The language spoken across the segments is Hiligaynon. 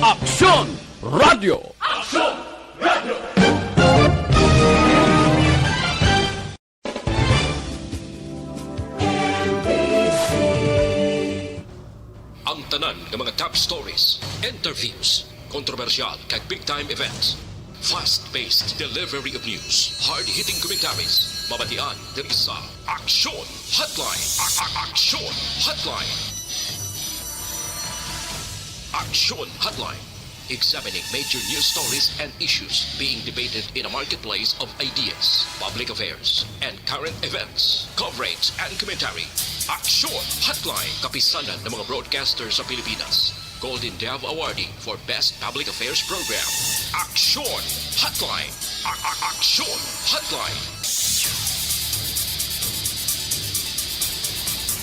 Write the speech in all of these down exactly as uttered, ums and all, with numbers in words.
Aksyon Radio. Aksyon Radio. Ang tanan nga mga top stories, interviews, kontrobersyal kag big time events, fast-paced delivery of news, hard-hitting commentaries, mabatian diri sa Aksyon Hotline. A- a- Aksyon Hotline. Aksyon Hotline. Examining major news stories and issues being debated in a marketplace of ideas, public affairs, and current events. Coverage and commentary. Aksyon Hotline. Kapisanan ng mga broadcaster sa Pilipinas. Golden Dove Awardee for Best Public Affairs Program. Aksyon Hotline. A- a- Aksyon Hotline.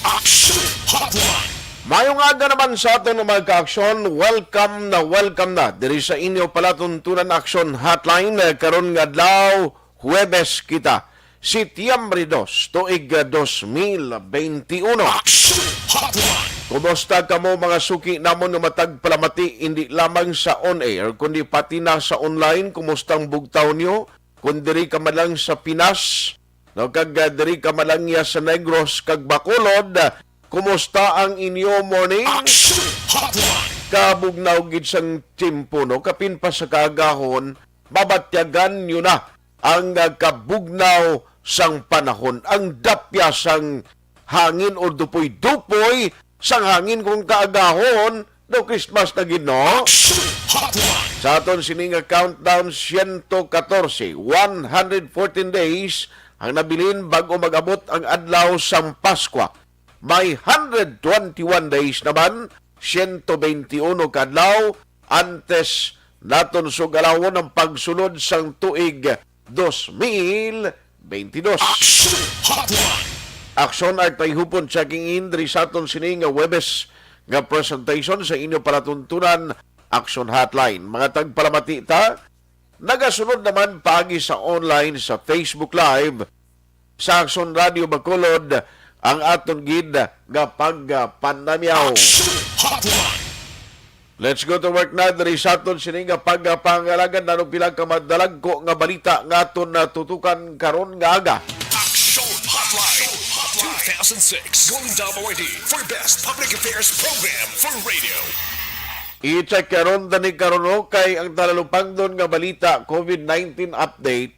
Aksyon Hotline. Mayong aga naman sa aton nga mga ka-aksyon. Welcome na, welcome na diri sa inyo palatuntunan Aksyon Hotline, eh, karon nga adlaw, Huwebes kita, Setyembre dos, tuig, eh, dos mil benti uno. Aksyon Hotline. Kumusta kamo, mga suki namon nga matag palamati, hindi lamang sa on air kundi pati na sa online? Kumusta ang bugtaw niyo? Kung diri ka man lang sa Pinas, no, kag, ah, diri ka man lang ya sa Negros kag Bacolod, ah, kumusta ang inyo morning? Action Hotline. Kabugnaw gid sang tiyempo, no? Kapin pa sa kaagahon, mabatyagan nyo na ang, ah, kabugnaw sang panahon, ang dapya sang hangin o dupoy-dupoy sang hangin kung kaagahon, daw Christmas na gid, no? Action Hotline. Sa aton sini nga countdown, siyento katorse, one hundred fourteen days ang nabilin bago mag-abot ang adlaw sang Paskwa. May hundred twenty-one days naman, siyento benti uno ka adlaw, antes naton sugalawon ang pagsulod sang tuig dos mil benti dos. Action Hotline. Aksyon Art Tayhupon checking in diri sa aton sini nga Huwebes nga presentation sa inyo palatuntunan, Action Hotline. Mga tagpalamati ta, nagasunod naman paagi sa online sa Facebook Live sa Action Radio Bacolod ang aton gid nga pagpanamyaw. Action Hotline. Let's go to work na diri sa aton sini nga pagpangalagad. Nanong pila ka madalagko nga balita nga aton natutukan karon nga aga. Action Hotline, two thousand six Golden Dove Awardee for Best Public Affairs Program for Radio. I-check karon tani karon, no, kay ang talalupangdon nga balita, covid nineteen update,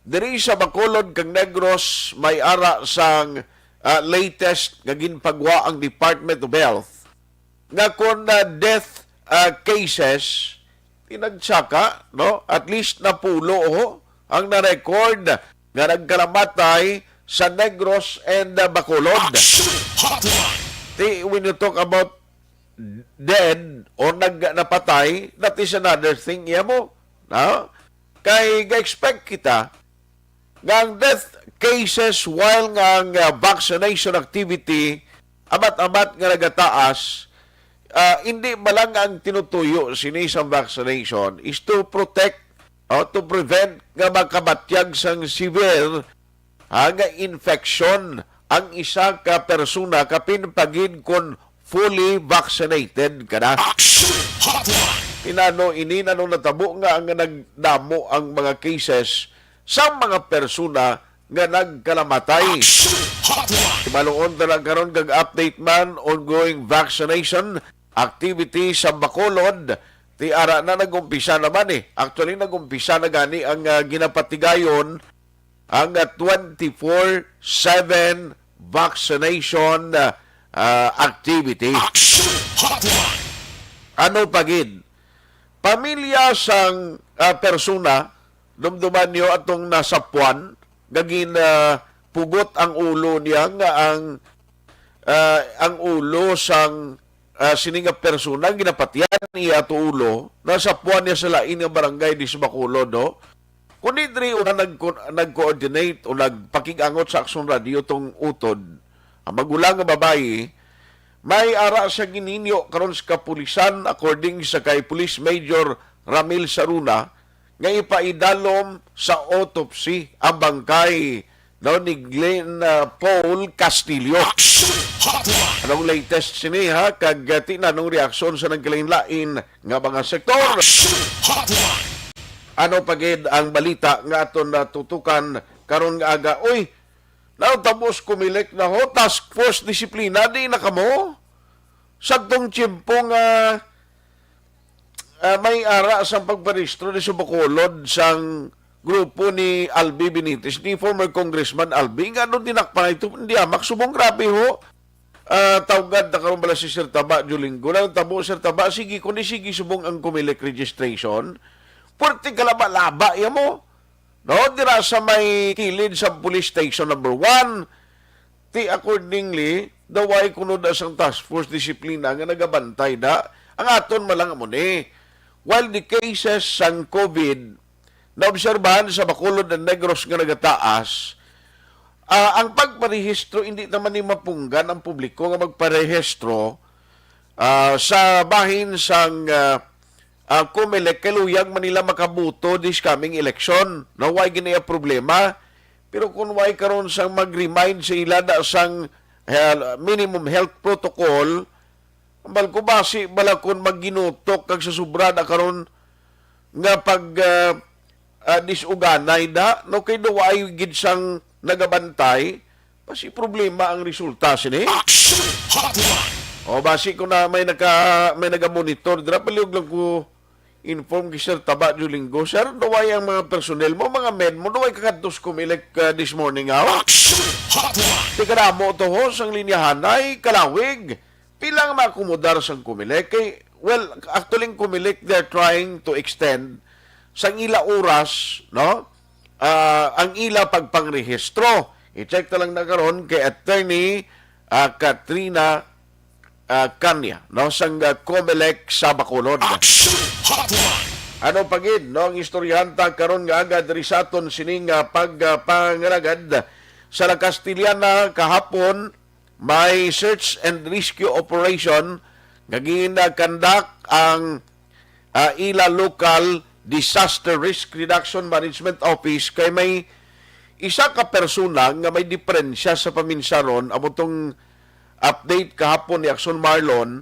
diri sa Bacolod kag Negros may ara sang, ah, latest nga ginpagwa ang Department of Health nga kon, ah, death, ah, cases, tinagtsaka, no? At least napulo, oh, ang na-record nga nagkalamatay sa Negros and, ah, Bacolod. Action Hotline. Ti, when you talk about dead o nag-, napatay, that is another thing, iya mo, no? Kay ga-expect kita nga ang death cases, while nga ang, ah, vaccination activity amat-amat nga nagataas, ah, hindi ba lang ang tinutuyo sini sa vaccination is to protect o to prevent nga makabatyag sang severe, ha, nga infection ang isa ka persona, kapin pa gid kon fully vaccinated ka na. Action Hotline. Tinano ini, nano natabo nga ang nagdamo ang mga cases sa mga persona nga nagkalamatay? Action Hotline. Ibaluon ta lang karon kag update man ongoing vaccination activity sa Bacolod. Ti ara na, nag-umpisa naman, eh. Actually, nag-umpisa na gani ang, ah, ginapatigayon ang, ah, twenty-four seven vaccination, ah, activity. Action Hotline. Ano pa gid? Pamilya sang, ah, persona, dumduman niyo atong nasapuan nga gin, ah, pugot ang ulo niya, nga ang, ah, ang ulo sang, ah, sini nga persona ginapatian iya ato ulo, nasapuan niya sa lain nga barangay di sa Bacolod, no? Kundi diri una nag-, nag-coordinate o nagpakig-angot sa Aksyon Radio tong utod, ang magulang nga babayi, may ara sa gininyo karon sa kapulisan, according sa kay Police Major Ramil Saruna, nga ipaidalom sa autopsy ang bangkay daw ni Glenn, ah, Paul Castillo. Action Hotline! Anong latest sini, ha? Kag, ah, ti nanong reaksyon sa nagkalain-lain nga mga sektor? Action Hotline! Ano pa gid ang balita nga aton natutukan karon nga aga? Uy, naon tabo sa Comelec na ho, Task Force Disiplina, di na kamo? Sa tong tiyempo nga, ah, may ara sang pagparehistro ni sa Bacolod sang grupo ni Albi Benitez, ni former Congressman Albi, nga ano dinakpan ito, hindi amak subong grabe ho. Ah, tawgad na karon bala si Sir Taba, Julingo. Lang tabo, Sir Taba, sige, kung di sige subong ang Comelec registration, pwerte ka laba-laba, iya mo. No, dira sa may kilid sa police station number one, ti accordingly, daw ay kuno da sang task force disiplina nga nagabantay da. Ang aton man lang amo ni, while the cases sang COVID naobserbahan sa Bacolod and Negros nga nagataas, ah, ang pagparehistro, hindi naman ni mapunggan ang publiko nga magparehistro, ah, sa bahin sang, ah, ah, Comelec, kay luyag man nila makaboto this coming election. No, why gini ang problema? Pero kung why karon sang mag-remind sa ila da sang hel-, minimum health protocol, ambal ko basi bala kun magginutok kag sa sobra na karon nga pag, ah, ah, disuganay da, no, kay daw ay gid sang nagabantay, basi problema ang resulta sini. Action Hotline! O, basi ko na may naka-, may nagamonitor dira, palihog lang ko inform kay Sir Taba Julingo. Sir, daw ay ang mga personnel mo, mga men mo, daw ay kakadtos Comelec, ah, this morning, ha? Action Hotline! Di kadamo to, ho, sang linyahanay, kalawig. Pila nga maakomodar sang Comelec? Kay, well, actually, ang Comelec, they're trying to extend sang ila oras, no? Ah, ang ila pagpangrehistro. I-check ta lang na karon kay Attorney, ah, Katrina, ah, Kanya, no, sang, ah, Comelec sa Bacolod. Action Hotline! Ano pa gid, no, ang istoryahan ta karon nga aga diri sa aton sining, ah, pag, ah, pangalagad sa La Castellana kahapon, may search and rescue operation nga gin-conduct ang, ah, ila local Disaster Risk Reduction Management Office, kay may isa ka persona nga may diperensya sa paminsaron, amo tong update kahapon ni Action Marlon,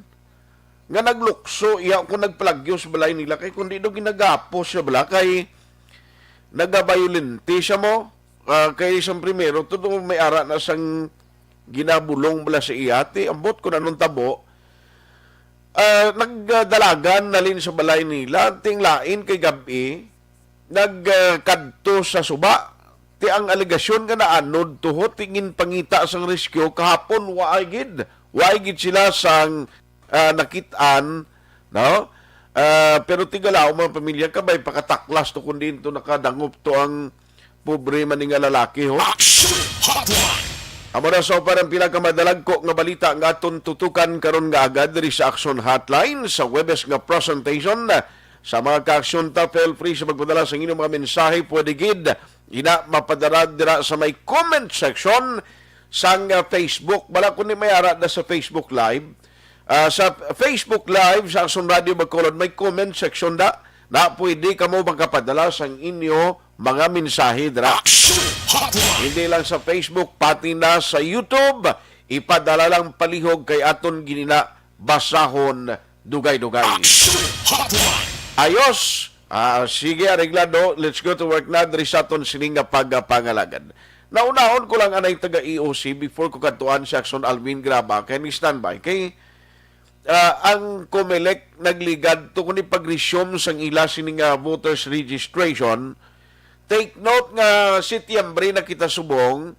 nga naglukso iya kung nagpalagyo sa balay nila, kay kundi daw ginagapo siya bala kay nagabayolente siya mo. Ah, kay sang primero, todo may ara na sang ginabulong bala sa iya. Ti, ambot kung anong tabo. Ah, nagdalagan nalin sa balay nila, ting lain kay gab-i, nagkadto sa suba. Ti ang alegasyon nga naanod tuhot tingin pangita sang rescue kahapon, waay gid. Waay gid sila sang, ah, nakit-an, no? Ah, pero tigalaw mga pamilya, kabay pakataklas to kung diin to nakadangop to ang pobre man ni nga lalaki, ho. Action Hotline! Amo na sa upad ang pinakamadalagko nga balita nga aton tutukan karon nga agad diri sa Action Hotline sa Huwebes nga presentation. Sa mga ka-aksyon ta, feel free sa magpadala sa inyong mga mensahe. Pwede gid ina mapadala dira sa may comment section sang, ah, Facebook. Bala kundi may ara na sa Facebook Live. Ah, sa Facebook Live sa Action Radio Bacolod, may comment section da. Na pwede kamo makapadala sang inyo mga mensahe dira. Action Hotline! Hindi lang sa Facebook, pati na sa YouTube. Ipadala lang palihog kay aton ginina basahon dugay-dugay. Action Hotline! Ayos! Ah, sige, areglado. Let's go to work na diri sa aton sining nga pagpangalagad. Naunahon ko lang anay taga E O C before ko kadtuan si Action Alvin Graba kay ni standby kay, ah, ang Comelec nagligad to kundi pag-resume sang ila sini nga voters registration. Take note nga Setyembre na kita subong,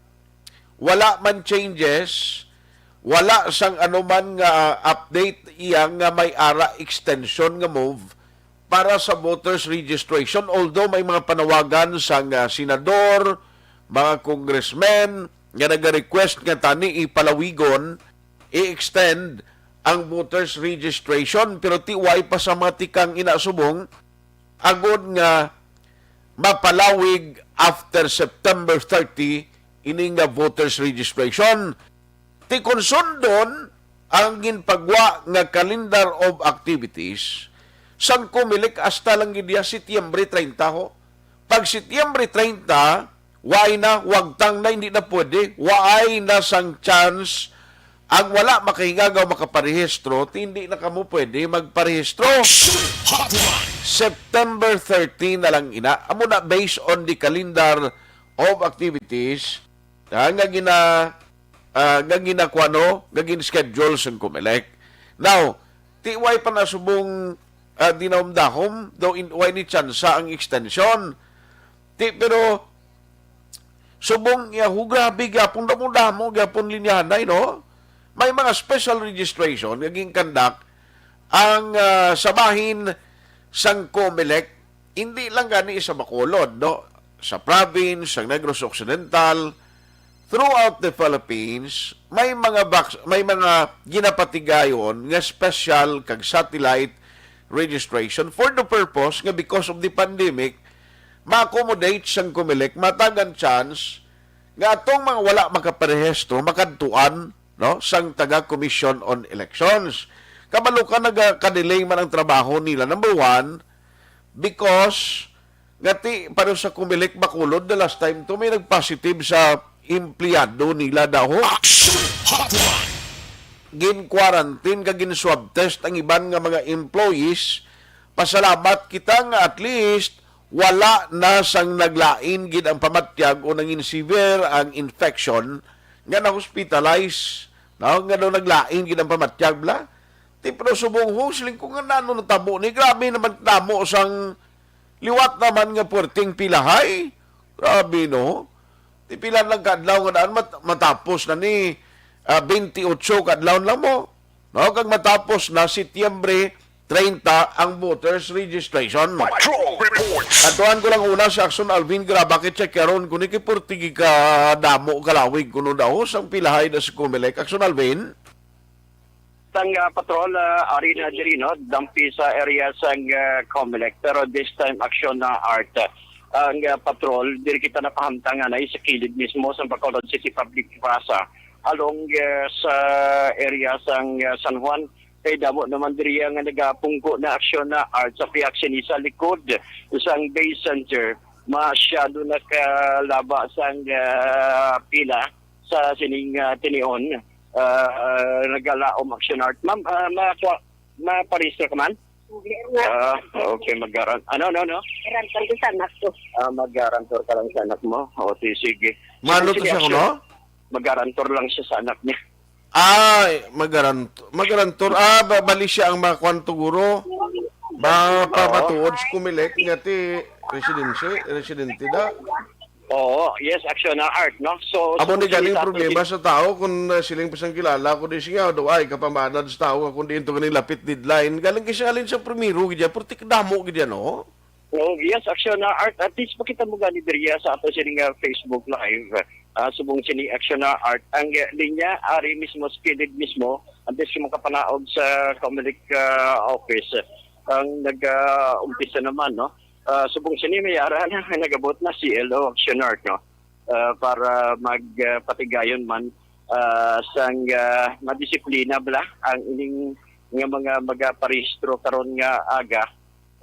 wala man changes, wala sang anuman nga update iya nga may ara extension nga move para sa voters registration, although may mga panawagan sang, ah, senador, mga congressmen nga naga-request nga tani ipalawigon, i-extend ang voters registration, pero ti way pa sa mga tikang ina subong, agod nga mapalawig after September thirty ini nga voters registration. Ti kon sundon ang ginpagwa nga calendar of activities sang Comelec, hasta lang gid iya Setyembre treinta ho. Pag Setyembre treinta, Waay na, wagtang na, hindi na pwede. Waay na sang chance. Ang wala makahingagaw makaparehistro, hindi na kamo pwede magparehistro. Hotline. September thirteen na lang ina. Amo na, based on the calendar of activities, ah, nga gina-, ah, nga ginakuano, nga gin-schedule sang Comelec. Now, ti way pa na subong, ah, dinahom-dahom, daw in, way ni tsansa ang extension. Ti, pero subong iya, hu, grabe gyapon, damo-damo gyapon linyahanay, no? May mga special registration nga gin-conduct ang, ah, sa bahin sang Comelec, hindi lang gani sa Bacolod, no? Sa province, sa Negros Occidental, throughout the Philippines, may mga vac-, may mga ginapatigayon nga special kag satellite registration for the purpose nga, because of the pandemic, ma-accommodate sang Comelec, matagan chance nga atong mga wala makaparehistro makadtuan, no, sang taga Commission on Elections. Kabalo ka, nagaka-delay man ang trabaho nila. Number one, because nga ti, pareho sa Comelec Bacolod, the last time to, may nag-positive sa empleyado nila daw. Action Hotline. Gin-quarantine kag gin-swab test ang iban nga mga employees. Pasalamat kita nga at least wala na sang naglain gid ang pamatyag o nangin severe ang infection nga na-hospitalize, no? Nga daw naglain gid ang pamatyag, bla. Ti, pero subong, ho, siling ko nga, nano natabo ni? Grabe naman, damo sang liwat naman nga puwerteng pilahay. Grabe, no? Ti, pila lang ka adlaw nga daan mat-, matapos na ni, ah, twenty-eight ka adlaw lang mo. No? Kag matapos na Setyembre treinta ang voters registration. Patrol Reports. Adtuan ko lang una si Action Alvin Graba, kay check karon kung ni kay purtigi ka damo kalawig kuno daw sang pilahay na sa Comelec. Action Alvin. Sang, ah, patrol, ah, ari na diri, no, dampi sa area sang, ah, Comelec, pero this time action na art. Ang, ah, patrol, diri kita napahamtang nga na sa kilid mismo sa Bacolod City Public Plaza, along, ah, sa area sang, ah, San Juan. Kay damo naman diri nga nagapungko na aksyon na art sa pihak sini sa likod sang base center. Masyado na kalaba sang, ah, pila sa sining, ah, tinion, ah, ah, nagalaom action art. Ma'am, ah, ma-, maparehistro ka man? Hindi, nga. Ah, okay, magaran-, ano, ano, ano? Garantor ko sa anak ko. Ah, magarantor ka lang sa anak mo? O, si-, sige. Mano to siya, kuno? Magarantor lang siya sa anak niya. Ay, magarantor. Magarantor. Ah, ba-, bali siya ang makakuan to, guro. Mapapatuod sa Comelec nga ti residente, residente da. Oo, yes, action na art, no? So, amo ni galing problema sa tao kung, uh, siling pa sang kilala ko di siya, do ay kapamanad sa tao nga kung diin to ganing lapit deadline. Galing kasi alin sa primero, gidya, purtik damo, gidya, no? Oh, yes, action na art. At least, pakita mo gani diriya sa ato sini nga Facebook Live. Ah, subong sini action na art. Ang, eh, linya, ari mismo, skilled mismo. At least, yung makapanaog sa Comelec, ah, office. Ang nag, ah, umpisa naman, no? Ah, subong sini may ara na nagabot na C L O action art, no? Ah, para mag, ah, patigayon man, ah, sang, ah, madisiplina bala ang ining nga mga magaparehistro karon nga aga,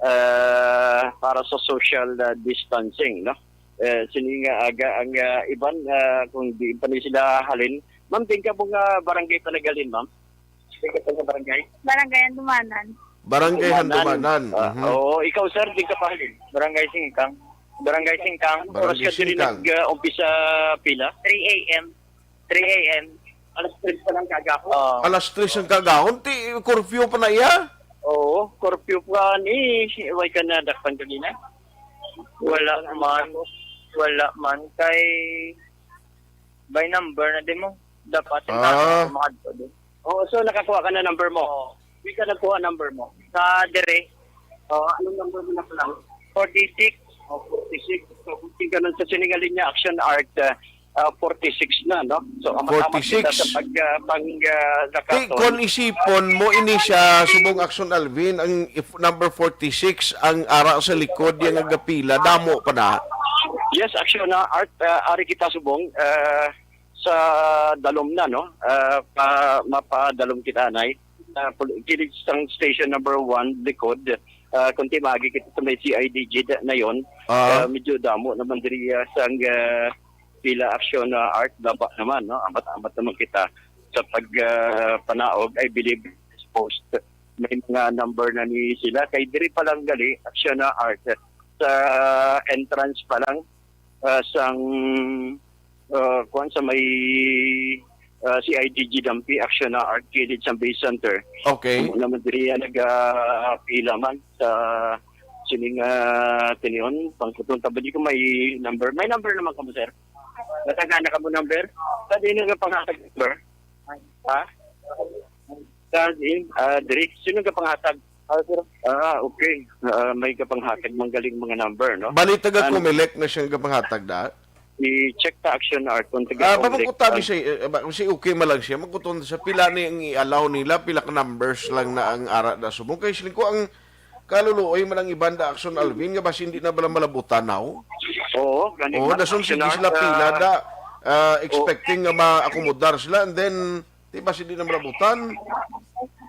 ah, para sa social, ah, distancing, no? Eh, sini nga aga ang, ah, iban, ah, kung di pa ni sila halin, ma'am, din ka mo nga barangay pa nagalin, ma'am? Di ka sa barangay? Barangay Handumanan. Barangay Handumanan. Handumanan. Ah, mhm. Oo, ikaw, sir, di ka pa halin? Barangay Singkang. Barangay Singkang. Barangay Oras ka diri Singkang. Nag, ah, umpisa pila? Three A M. Three A M. Alas tres pa lang kagahon. Oo. Alas tres ang kagahon, ti curfew pa na iya? Oo, curfew pa ni, way ka na dakpan kanina? Wala man. Wala man kay by number na din mo. Dapat yung Ah. Tao kumakadto din. Oo, so nakakuha ka na number mo? Oo. Di ka nagkuha number mo? Sa dire. Oh, anong number mo na pala? Forty-six. Oh, forty-six. So, kung ka nun sa Sinigaling niya, Action Art, ah, ah, forty-six na, no? So, amat-amat kita Forty-six. Sa pag, ah, pang, ah, Ti, nakaton. Kon isipon mo, ini siya, subong Action Alvin, ang if, number forty-six, ang ara sa likod, yung nagapila, damo pa na. Yes, Action na Art, ah, ari kita subong, ah, sa dalom na, no? Ah, pa, mapadalom kita, nay. Ah, pul-, kilid sang station number one, likod. Ah, kung timagi kita sa may C I D G na yon, Ah. Ah, medyo damo naman diri, ah, sang, ah, pila action, ah, art, daba naman, no? Amat-amat naman kita sa pag, ah, panaog, I believe, exposed. May mga number na ni sila. Kay diri pa lang gali, action, ah, art. Sa entrance pa lang, ah, sang, ah, kuwan, sa may, ah, C I D G Dampi, action, ah, art, kilid sa Base Center. Okay. Amo naman diri, ah, nagapila man sa sining, ah, tinion, pangkuton ta ba di ko may number? May number naman kamo, sir? Natagana ka mo number? Sa di nagapanghatag number? Ha? Sa di, ah, diri, sino nagapanghatag? Ah, sir. Ah, okay. Ah, may kapanghatag man galing mga number, no? Bali, taga Ano? Comelec na siyang kapanghatag na? I-check ta action art kung taga Ah, Comelec. Mabukutabi Ang siya, eh, ba, kasi okay man lang siya. Magkuton sa pila ni ang i-allow nila, pila ka numbers lang na ang ara na subong. Kay siling ko ang kaluluoy man ang iban da action, Alvin, nga basi hindi na bala malabutan now. Oo, gani Oo, man, dason action sige art, sila pila ah, da, ah, oo. Expecting nga ma-accommodar sila, and then, di ba, hindi na malabutan?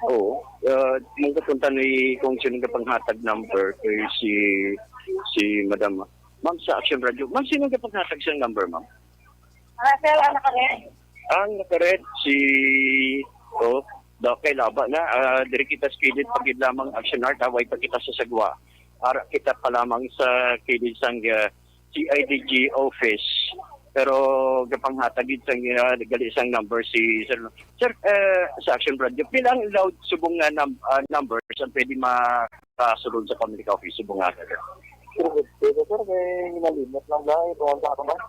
Oo. Ah, mong kapunta ni kung sino nga panghatag number kay si, si Madam. Ma'am, sa Action Radio. Ma'am, sino nga panghatag siyang number, ma'am? Ah, sir, ano ka rin? Ang nakaret si, oh, daw kay laba na, ah, diri kita sa kilid, pagid lamang Action Art, away pa kita sa sagwa. Ara kita pa lamang sa kilid sang, ah, C I D G office. Pero gapanghatag gid sang, ah, gali sang number si Sir. Sir, eh, sa Action Radio, pila ang allowed subong nga num-, ah, numbers ang pwede makasulod sa Comelec office subong nga? Three fifty, sir, kay nalimot lang ba? Ito ang sa ako, ma'am.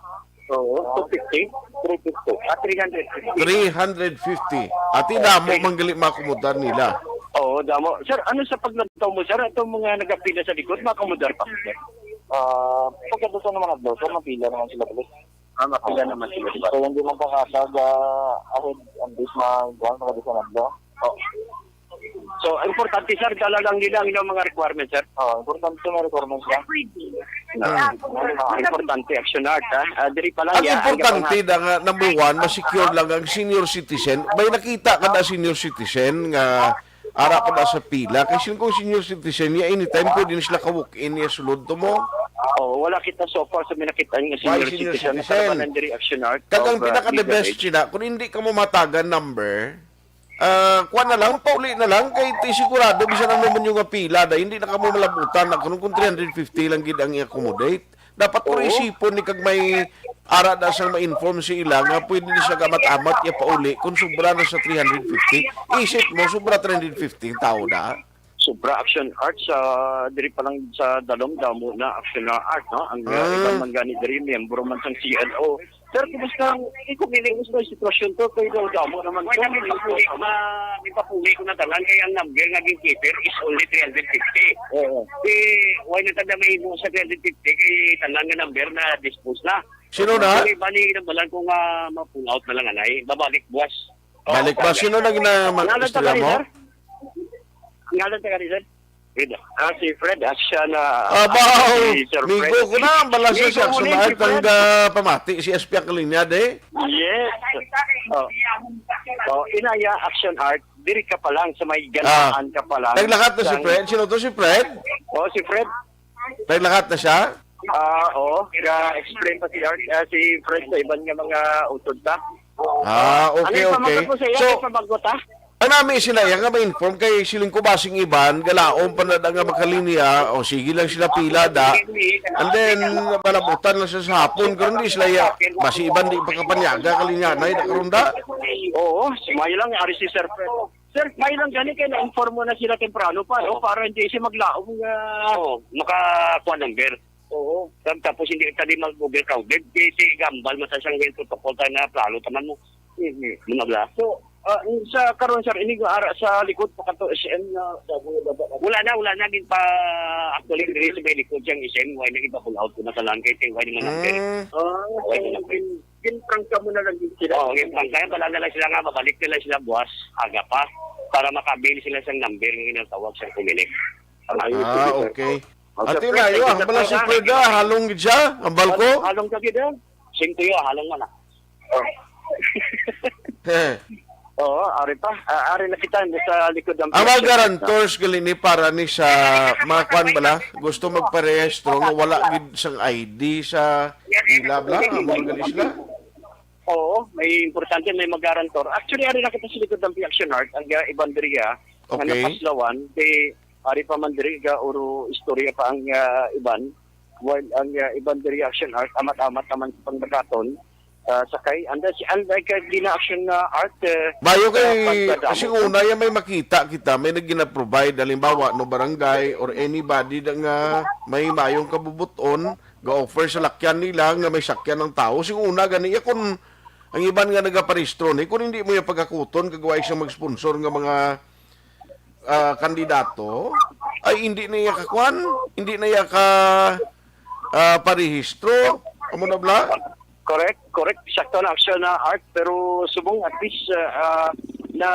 Oo, Ah, two fifty? Three fifty. Ah, three hundred fifty. Three hundred fifty. Ati, damo man gali makumudar nila. Oo, damo. Sir, ano sa paglantaw mo, sir? Itong mga nagapila sa likod, makumudar pa, sir? Ah, pagkatusan naman na daw, sir, mapila naman sila, boss. Ah, mapila naman sila, di ba? So, hindi man pakasag, ah, ahead, ang bis ma-, kuwan, pagkatusan na daw. Oh. So, importante, sir, dala lang nila ang ilang mga requirements, sir. Oh, importante may requirements lang. Ah, importante, Action Art, ha? Ah, diri pa lang, Ang ya, ang importante gapangha- na nga, number one, ma-secure lang ang senior citizen. May nakita ka na senior citizen nga ara pa na sa pila. Kasi yung kung senior citizen niya, anytime pwede na sila ka-walk-in niya sulod to mo. Oo, wala kita so far sa may nakita nga Why senior senior citizen? Citizen? Nasa naman ang diri Action Art Kag ang of, uh, pinaka-the legal best age. Sila, kung hindi ka mo matagan number, ah, kuha na lang, pauli na lang, kay ti sigurado, bisan ano man yung pila, na hindi na ka mo malabutan, na kung, kung three hundred fifty lang gid ang i-accommodate. Dapat kung Oo. Isipon ni kag may ara na sang ma-inform sa ila nga pwede ni siya gamat-amat iya pauli kung sobra na sa three hundred fifty. Isip mo, sobra three hundred fifty ang tao na. Sobra Action Art sa diri pa lang sa Dalom, damo na Action Art, no? Ang, uh, Ah. Iban man gani diri, miyembro man sang C L O. Sir, kumusta ang, eh, kung hindi, kumusta ang sitwasyon to? Kay daw damo naman Wala, to. May papuli ko na, may papuli ko na tanan kay ang number nga ginkeeper is only three hundred fifty. Oo. Eh, why na tada may mo sa three hundred fifty kay tanan nga number na dispose na. Sino na? Bali, bali, nagbalan ko nga ma-pull out na lang, anay. Babalik buwas. Balik pa. Sino na gina-, Ngalan ta istorya gani, mo? Sir? Ngalan ta gani, sir? Fred. Ah, si Fred, ah, siya na, Abaw! ah, si Sir Migo Fred. Ko na, bala sa Migo siya, ko na sumaat si Fred. Ang, ah, pamati, si S P ang kalinya, de. Yes. Oh. Oh, inaya, Action Art, diri ka pa lang sa may ganaan Ah. Ka pa lang. Naglakat na si Sang Fred? Sino to, si Fred? Oh, si Fred. Naglakat na siya? Ah, oo. Ga-explain pa si Art, ah, si Fred sa iban nga mga utod ta. Ah, okay, Ano yung okay. Pamagot mo sa iya? So, Ano yung pamagot, ha? Ang nami sila, yan nga ma-inform kay siling ko basing iban, galaom pa na da nga makalinya, o sige lang sila pila da. And then, malabutan lang siya sa hapon, karon di sila ya, basi iban di pa kapanyaga, kalinya na, ida karon da. Oo, may lang, ari si Sir Fred. Sir, may lang gani kay na-inform mo na sila temprano pa, no? Oo. Para hindi siya maglaom nga Oo, makakuha number. Oo. Tap-, tapos hindi ka di mag-overcrowded. Kay si Gambal, masasang well protocol tayo na plano, taman mo. Mhm. Muna bla? So, ah, sa karon, sir, ini nga ara sa likod pa kato S M na Dago, baba na. Wala na, wala na. Gid pa, actually, diri sa may likod siyang S M, wala na gid pa pull out ko na tanan kay ting wala naman number. Mm. Ah, Wala so, na. Gin-, ginprangka mo na lang din sila. Oo, gin-, kaya pala na lang sila nga, mabalik nila sila buwas, aga pa, para makabil sila sa number nga ginatawag sa Comelec. Ay, Ah, sige, sir. Okay. Oh, Ate sir, Fred, Mayo, thank you, ang bala sir, si ah. Fred, ah, halong gid siya, ang balko? Halong, halong ka gid, ah. Same to you, ah, halong man, ah. Oh. Eh. Oo, ari pa. Ah, ari na kita sa likod ng Ang mga P S A. Guarantors gali ni para ni sa mga kwan bala, gusto magparehistro nga wala gid sang I D sa ila bala, amo na gali sila. Oo, may importante, may mag-guarantor. Actually, ari na kita sa likod ng P-Action Art, ang, ah, iban diri, ah, nga Okay. napaslawan, di, ari pa man diri, ga uro istorya pa ang, ah, iban. While ang, ah, iban diri Action Art, amat-amat naman sa pangdakaton, ah, sakay. And, uh, si, and like, uh, gina-action na art, uh, Mayo kay, uh, pagkadamo. Kasi una, yan may makita kita, may nagina-provide, halimbawa, no, barangay or anybody na nga may mayong kabubuton, ga-offer sa lakyan nila nga may sakyan ng tao. Sing una, gani, ya kung ang iban nga nagaparehistro ni, kung hindi mo yung pagkakuton, kagaway siyang mag-sponsor nga mga, ah, kandidato, ay hindi na iya kakuan, hindi na iya ka, ah, parehistro. Amo na bala? Correct, correct. Sakto na Action na Art, pero subong at least, ah, ah, na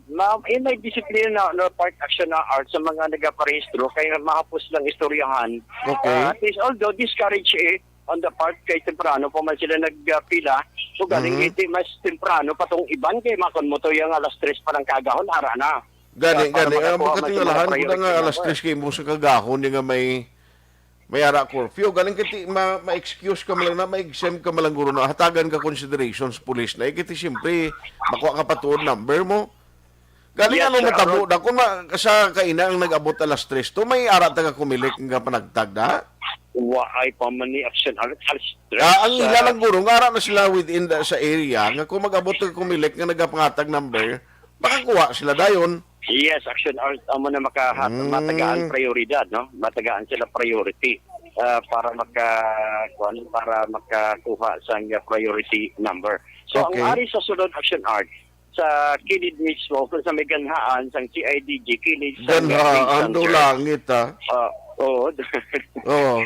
ma, eh, may disiplina na, na part Action na Art sa mga nagaparehistro, kaya mahapos lang istoryahan. Okay. Ah, at least, although discourage, eh, on the part kay temprano pa man sila nagpila. So, galing Mhm. iti mas temprano pa tong iban kay makon mo to yung alas tres pa ng kagahon, ara na. Gani, Sa, para gani. Ang makakuha man sa mga magkatingalahan ko na nga priority alas number. Tres kay mo sa kagahon, di nga may, may ara curfew. Galing kiti, ma, ma-excuse ka malang na, ma-exempt ka malang guro na. Hatagan ka considerations, police na. Eh, kiti siyempre, makuha ka pa tuod number mo. Galing Yes, ano sir. matabo na kung ma, sa kaina ang nag-abot alas tres to, may ara taga Comelec nga panagtag na? Wa ay pa man ni Action Art alas tres Ah, ang sa ila lang guro, nga ara na sila within the, sa area, nga kung mag-abot taga Comelec nga nagapangatag number, makakuha sila dayon. Yes, Action Art, amo na makahat-, Mm. matagaan prioridad, no? Matagaan sila priority, ah, para maka, kuwan, para makakuha sa priority number. So, ang Okay. ari sa sulod Action Art, sa kilid mismo, kung sa may ganhaan, sang C I D G, kilid sa Ganhaan, St. do George. Langit, ah. Ah, oo. Oo.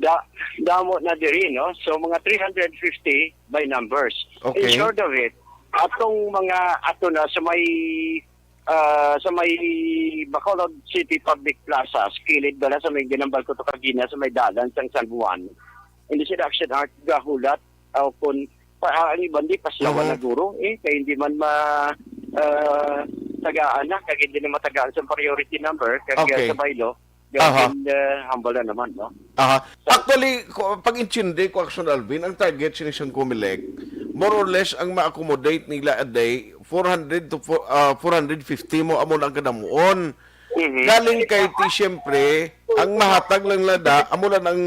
Da-, damo na diri, no? So, mga three hundred fifty by numbers. Okay. In short of it, atong mga ato na sa may, ah, sa may Bacolod City Public Plaza, sa kilid bala sa may ginambal ko to kagina, sa may dalan sang San Juan. Hindi sila Action Art gahulat, o kung pa, ah, ang iban di paslawan Mhm. na guro, eh, kay hindi man ma, ah, tagaan na, kay hindi na matagaan sa priority number, kay Okay. sa bylaw, Aha. Then, uh, humble na naman, no? Aha. So, actually, ko, pag-intindi ko, Action Alvin, ang target sini sang Comelec, more or less, ang ma-accommodate nila a day, four hundred to four, ah, four hundred fifty mo, amo na ang kadamuon. Mhm. Galing kay ti, siyempre, ang mahatag lang nila da, amo lang ang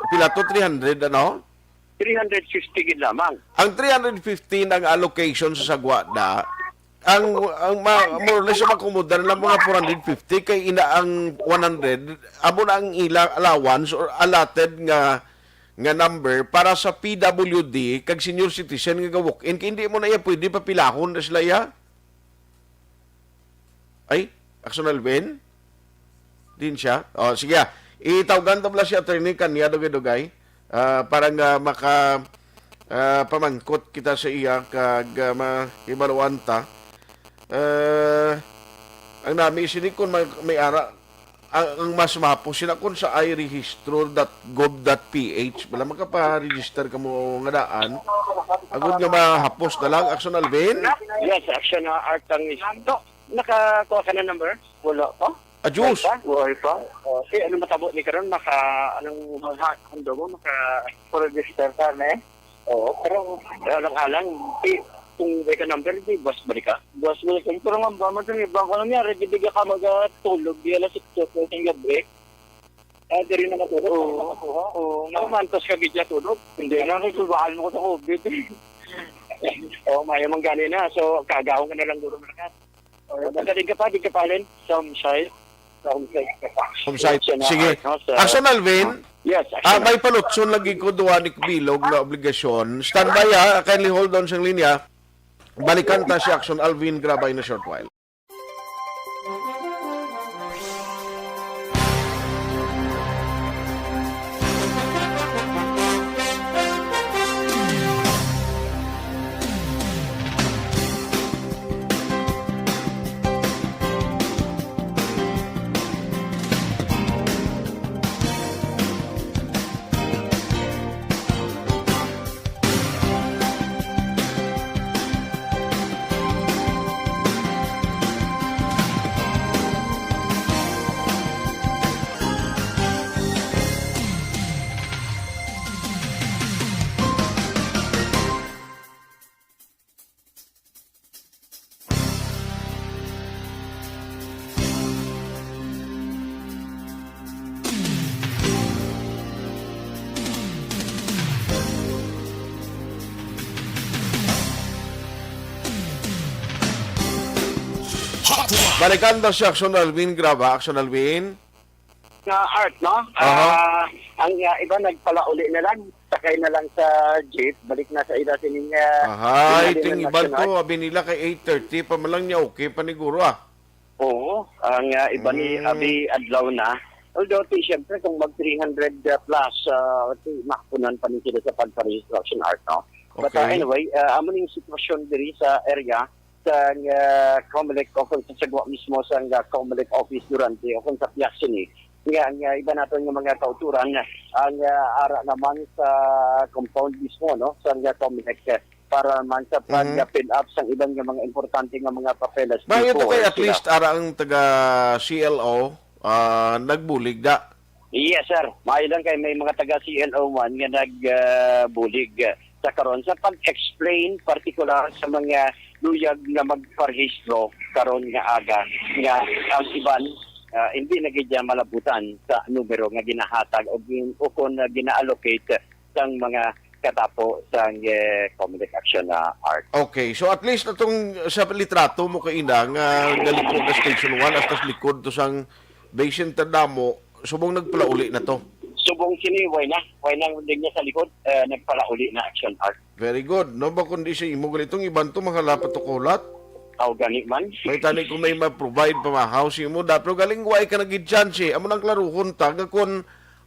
pila to, three hundred, ano? Three hundred fifty gid lamang. Ang three hundred fifty na ang allocation sa sagwa da, ang, ang ma-, more or less, makumudar lang mga four hundred fifty, kay ina ang one hundred, amo na ang ila allowance or allotted nga, nga number para sa P W D kag senior citizen nga ga-walk-in, kay hindi mo na iya pwede papilahon na sila iya. Ay, Action Alvin? Din siya? O, sige, ah. Itawgan ta bala si Attorney Kanya Dugay-Dugay, ah, para nga maka, ah, pamangkot kita sa iya kag, ah, mahibaluan ta. Ah, ang nami sini kung may, may ara, ang, ang mas mapo sila kung sa i registro dot gov dot P H. Wala makaparegister ka mo nga daan. Agud nga mahapos na lang, Action Alvin? Yes, Action, ah, Art ang is-, nakakuha ka na number? Wala pa. Adjus. Wala pa? Wala pa. Oh, si ano matabo ni karon, maka, anong, ha, ano mo, maka- Register ka na eh. Oo, pero alang-alang, eh, kung may ka number, di, buwas balik ka? Buwas balik ka. Pero nga ba, mas ang ibang ko nangyari, di bigla ka magtulog, di alas otso sa isang gabi. Ah, diri na matulog, Oo. Para makakuha. Oo, nga. Mantos ka gid siya tulog. Hindi na, kay kulbahan mo ko sa covid. Oo, mayo man gani na. So, kagahon ka na lang guro na ka. Oh, magaling ka pa, di ka pa, Alin? Sa homesite. Sa homesite ka pa. Homesite. Siya na, Sige. Ano, sa Action Alvin? Yes, Ah, action. May palutson lagi ko duwa ni Bilog na obligasyon. Standby, ha. Kindly hold on sa linya. Balikan ta si Action Alvin Grabay na short while. Balikan daw si Action Alvin Graba. Action Alvin. Nga art, no? Aha. Ah, ang ah, iba nagpalauli na lang, sakay na lang sa jeep, balik na sa ila sining ah, Ahay, dinali ting ng iban National. To, abi nila kay eight thirty pa man lang niya, okay pa ni guro ah. Oo, ang ah, iba ni Mm. abi adlaw na. Although, ti, syempre, kung mag three hundred plus, uh, ti, mahapunan pa ni sila sa pagpa-registration art, no? But uh, Okay. Anyway, uh, amo ning sitwasyon diri sa area sa uh, Comelec o kung sa sagwa mismo sa uh, Comelec office durante o kung sa Piassini. Nga ang uh, iba naton nga mga kauturan ang uh, ara naman sa compound mismo, no, sa uh, Comelec, uh, para man sa Mhm. pag-fill up sa iban nga mga importante nga mga papeles Maayo to before kay at sila. Least ara ang taga C L O ah, nagbulig da. Yes, sir. Maayo lang kay may mga taga C L O man nga nagbulig sa karon sa pag-explain partikular sa mga luyag nga magparehistro karon nga aga, nga ang iban ah, hindi na gid malabutan sa numero nga ginahatag o gin, o kon, ah, gina-allocate sang mga katapo sang eh, Comelec Action na art. Okay, so at least atong sa litrato mo kaina nga galiko na Station one hasta sa likod to sang Bay Center damo, subong nagpalauli na to. Subong sini, way na. Way na ang linya sa likod, eh, nagpalauli na Action Art. Very good. No ba kundi sa imo ganitong iban to mga lapat to kulat? Aw gani man. May tani kung may ma-provide pamahaw sa imo da, pero galing way ka nagid chance. Amo nang klaruhon ta nga kun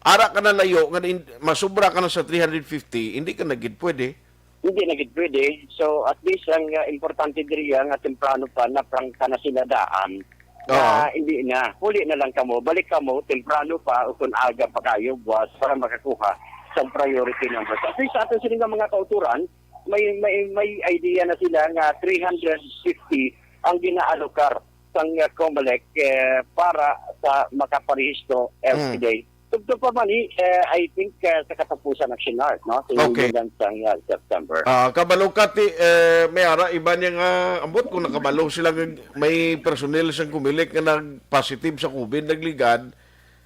ara ka na layo nga in- masubra ka na sa three hundred fifty, hindi ka na gid pwede. Hindi na gid pwede. So at least ang uh, importante diri nga temprano pa naprangka na sila daan. Na Oo. Hindi na. Huli na lang kamo. Balik kamo temprano pa o kung aga pa kayo buwas para makakuha sa priority number. At least sa aton sila nga mga kauturan, may may may idea na sila nga three hundred fifty ang gina-allocate sang uh, Comelec eh, para sa makaparehistro Mm. every day. Tugtog pa man ni, eh, I think uh, sa katapusan ng Shinar, no? Sa Okay. Lang sa uh, September. Ah, kabalo ka ti eh, may ara iba niya nga ambot kung nakabalo sila nga may personnel sang Comelec nga nag-positive sa COVID nagligad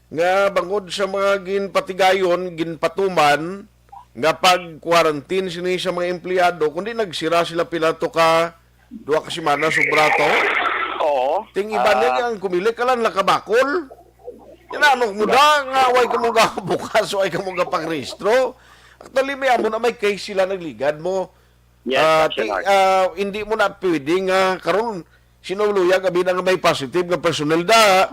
nga bangod sa mga ginpatigayon, ginpatuman nga pag-quarantine sini sa mga empleyado kundi nagsira sila pila to ka duha ka semana sobra to. Oo. Ting iba Ah, niya ang Comelec ka lang nakabakol. Inanok mo da nga way ka mo gabukas, way ka mo gapangrehistro. Actually, may amo na may case sila nagligad mo. Yes, Ah, Action ti- Art. ah, hindi mo na pwede nga karon sinuluyag abi na nga may positive nga personnel da.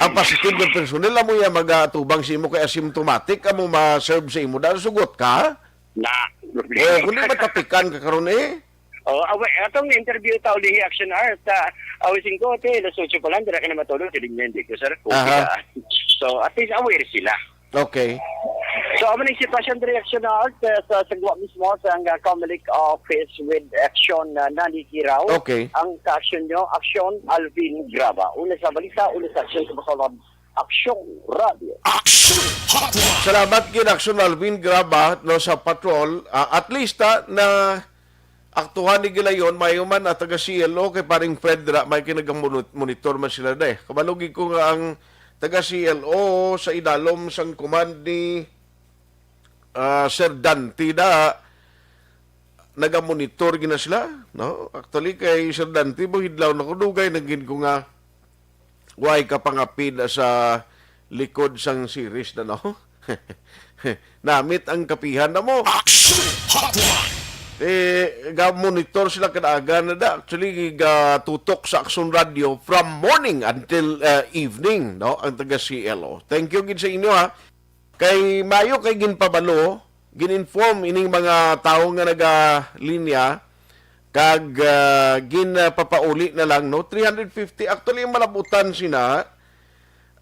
Ang positive nga personnel amo ya magatubang sa imo kay asymptomatic amo ma-serve sa imo da sugot ka. Na, Oh, kundi matapikan ka karon eh. Oh, awa, atong interview ta uli Action Art sa awi singko te, alas otso pa lang dira ka na matulog, dili niya hindi ko sir. Okay Aha. ka. So, at least aware sila. Okay. So, amo ning sitwasyon diri Action Art eh, sa sagwa mismo sa ang uh, Comelec office with Action uh, Nani Kiraw. Okay. Ang ka-action nyo, Action Alvin Graba. Una sa balita, una sa action sa Bacolod, Action Radio. Action Hotline. Salamat gid Action Alvin Graba no sa patrol. Ah, at least ah, na aktuhan ni Gilayon mayo man at taga C L O kay paring Fred ra may kinagamonitor man sila da eh. Kabalo gid ko nga ang taga C L O sa idalom sang command ni ah, Sir Dante da nagamonitor gina sila, no? Actually kay Sir Dante mo hidlaw na ko dugay na gid ko nga way ka pangapid sa likod sang series na no. Namit ang kapihan na mo. Action Hotline. Eh, ga-monitor sila kada aga na da. Actually, gatutok sa Action Radio from morning until uh, evening, no? Ang taga C L O. Thank you gid sa inyo ha. Kay mayo kay ginpabalo, gin-inform ining mga tawo nga nagalinya kag uh, ginpapauli na lang no three hundred fifty. Actually ang malabutan sina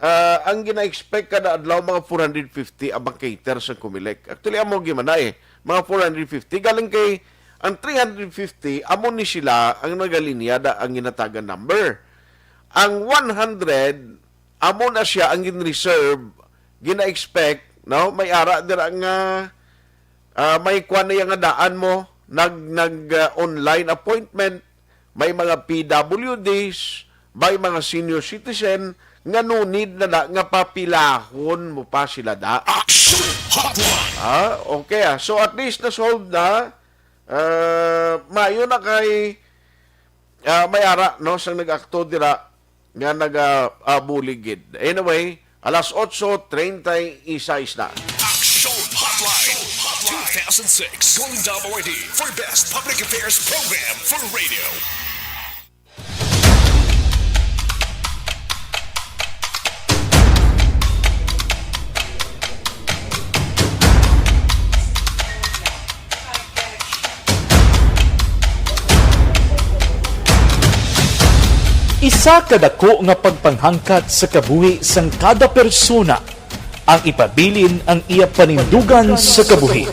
uh, ang gina-expect kada adlaw mga four hundred fifty ang makater sa Comelec. Actually amo gimana eh, mga four hundred fifty galing kay ang three hundred fifty amo ni sila ang nagalinya da ang ginatagan number. Ang one hundred amo na siya ang gin-reserve, gina-expect, no? May ara dira nga ah, may kwan na yang nga daan mo, nag nag ah, online appointment, may mga P W Ds, may mga senior citizen nga no need na na nga papilahon mo pa sila da. Action Hotline. Ah, okay ah. So at least na solve na. Ah, mayo na kay ah, may ara no sang nag-akto dira nga naga-, ah, bulig gid. Anyway, alas otso treinta y seis na. Action Hotline two thousand six. Golden Dome Awardee for Best Public Affairs Program for Radio. Isa ka dako nga pagpanghangkat sa kabuhi sang kada persona ang ipabilin ang iya panindugan sa kabuhi.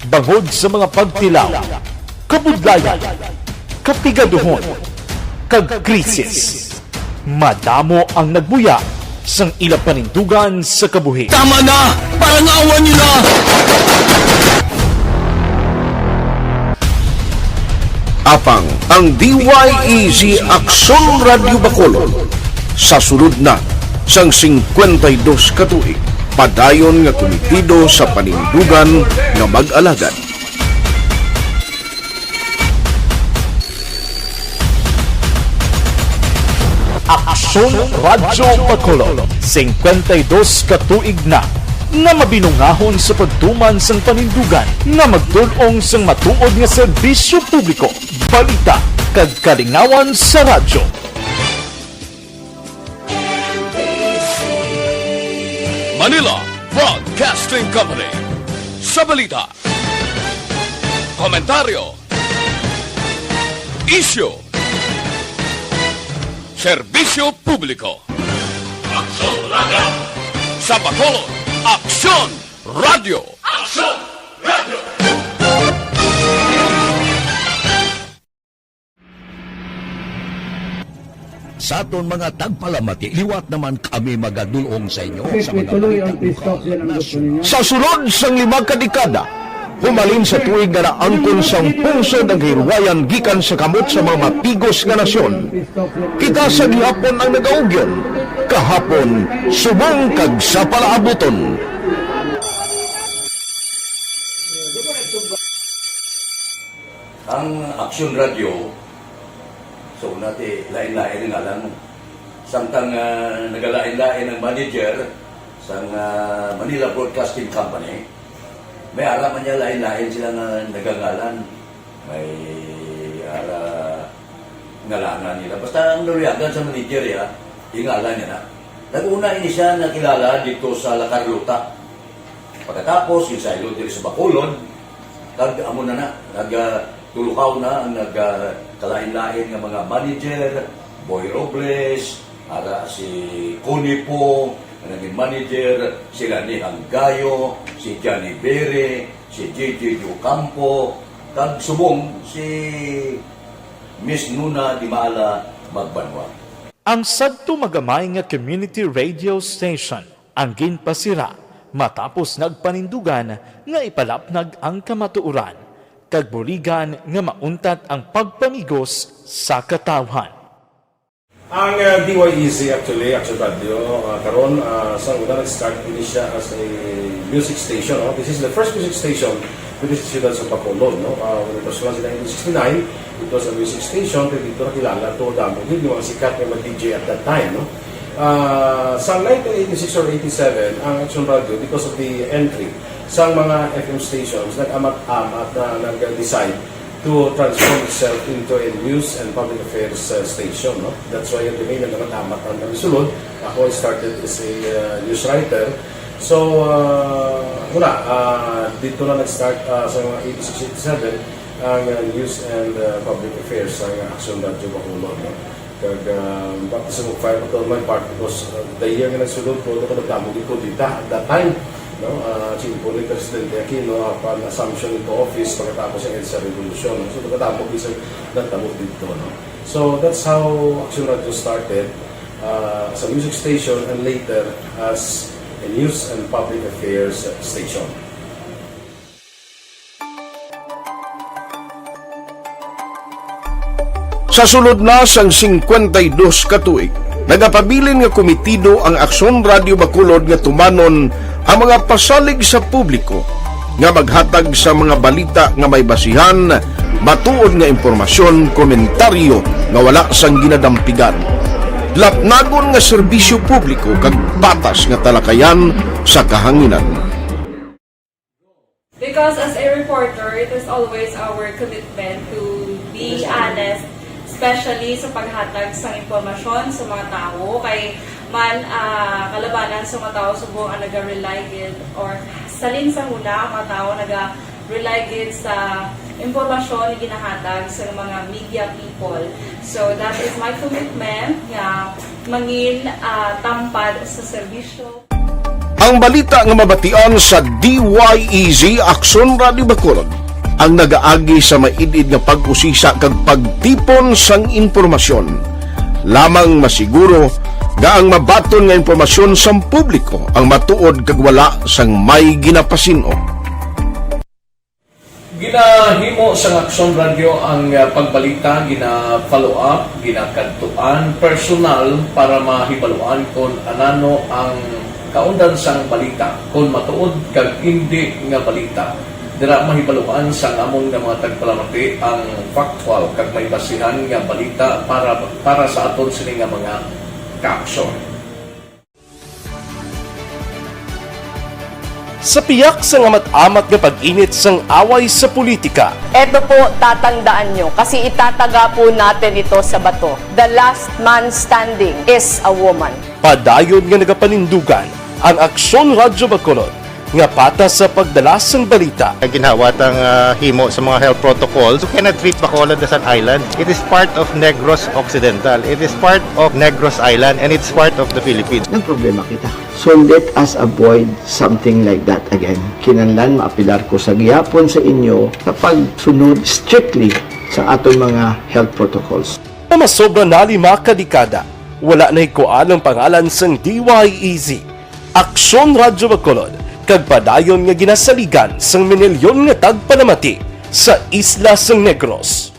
Bangod sa mga pagtilaw, kabudlayan, kapigaduhon, kag krisis, madamo ang nagbuya sang ila panindugan sa kabuhi. Tama na! Parangawan niyo na! Apang ang D Y E Z Aksyon Radyo Bacolod sa sulod na sang singkwenta y dos ka tuig, padayon nga kumitido sa panindugan nga mag-alagad. Aksyon Radyo Bacolod, singkwenta y dos ka tuig na nga mabinungahon sa pagtuman sang panindugan nga magtul-ong sang matuod nga serbisyo publiko, balita, kag kalingawan sa radyo. Manila Broadcasting Company. Sa balita, komentaryo, isyu, serbisyo publiko. Aksyon Radyo. Sa Bacolod, Aksyon Radyo. Aksyon Radyo. Sa aton mga tagpalamati, liwat naman kami magadul-ong sa inyo sa mga balita lokal, nasyonal. Sa sulod sang lima ka dekada, humalin sa tuig nga naangkon sang pungsod ang kahilwayan gikan sa kamot sa mga mapigos nga nasyon, kita sa gihapon ang nagaugyon, kahapon subong kag sa palaabuton. Ang Aksyon Radyo, sa una ti, lain-lain ang ngalan mo. Samtang, ah, nagalain-lain ang manager sang, ah, Manila Broadcasting Company, may ara man niya lain-lain sila nga nagangalan. May ara ngalanan nila. Basta ang naluyagan sa manager, ya, ingalan niya na. Nag-una ini siya nakilala dito sa La Carlota. Pagkatapos, ginsaylo diri sa Bacolod, kag amo na na, nag, ah, tulukaw na ang nag, ah, kalain-lain nga mga manager, Boy Robles, ara si Connie Po, nga naging manager, si Lani Hanggayo, si Johnny Bere, si J J Ocampo, kag subong si Miss Nuna Dimala Magbanwa. Ang sadto magamay nga community radio station ang ginpasira matapos nagpanindugan nga ipalapnag ang kamatuoran kag buligan nga mauntat ang pagpamigos sa katawhan. Ang, uh, D Y E Z actually, Action Radio, uh, karon, uh, sa una nag-start ini siya as a music station, no? This is the first music station with this siyudad sa Bacolod, no? Uh, when it was launched in nineteen sixty-nine, it was a music station, pero dito nakilala to, damo gid yung mga sikat nga mga D J at that time, no? Ah, sa nineteen eighty-six or eighty-seven, ang Action Radio, because of the entry sa mga F M stations, nag-amat-amat na nag-decide to transform itself into a news and public affairs, uh, station, no? That's why yung domain nag-amat-amat ang kami sulod. Ako, I started as a, uh, news writer. So, uh, wala, uh, dito na nag-start, uh, sa mga eighty-six, eighty-seven, ang, uh, news and, uh, public affairs sa Action Radio Bacolod, no? Kag, ah, baptism of fire pa to on my part because, ah, the year nga nagsulod ko, ako nagdamo gid ko dita at that time, no? Ah, chimpo ni Presidente Aquino, ah, pan assumption into office pagkatapos ng EDSA Revolution, no? So, nagdamo gid sa nagdamo dito, no? So, that's how Action Radio started, ah, as a music station and later as a news and public affairs station. Sa sulod na sang singkwenta y dos ka tuig, nagapabilin nga kumitido ang Aksyon Radio Bacolod nga tumanon ang mga pasalig sa publiko nga maghatag sa mga balita nga may basihan, matuod nga impormasyon, komentaryo nga wala sang ginadampigan. Lapnagon nga serbisyo publiko kag patas nga talakayan sa kahanginan. Because as a reporter, it is always our commitment to be honest, especially sa paghatag sa impormasyon sa mga tawo, kay man ah, kalabanan sa mga tawo subong ang naga-rely gid or salin sa huna ang mga tawo naga-rely gid sa impormasyon nga ginahatag sa mga media people. So that is my commitment nga mangin ah, tampad sa serbisyo. Ang balita nga mabatian sa D Y E Z Aksyon Radio Bacolod ang nagaagi sa maid-id nga pag-usisa kag pagtipon sang impormasyon. Lamang masiguro nga ang mabaton nga impormasyon sang publiko ang matuod kag wala sang may ginapasin-o. Ginahimo sang Aksyon Radyo ang ah, pagbalita, gina-follow up, ginakadtuan personal para mahibaluan kon anano ang kaundan sang balita, kon matuod kag indi nga balita. Dira mahibaluan sang amon nga mga tagpalamati ang factual kag may basihan nga balita para para sa aton sini nga mga kaaksyon. Sa piyak sang amat-amat nga pag-init sang away sa politika, Eto po, tatandaan nyo, kasi itataga po natin ito sa bato. The last man standing is a woman. Padayon nga nagapanindugan ang Aksyon Radyo Bacolod nga patas sa pagdala sang balita. Ginhawa tang ah, himo sa mga health protocols. You cannot treat Bacolod as an island. It is part of Negros Occidental. It is part of Negros Island and it's part of the Philippines. Nagproblema kita. So let us avoid something like that again. Kinahanglan maapelar ko sa gihapon sa inyo sa pagsunod strictly sa aton mga health protocols. Nga masobra na lima ka dekada, wala na hikuan ang pangalan sang D Y E Z, Aksyon Radyo Bacolod, kag padayon nga ginasaligan sang minilyon nga tagpalamati sa isla sang Negros.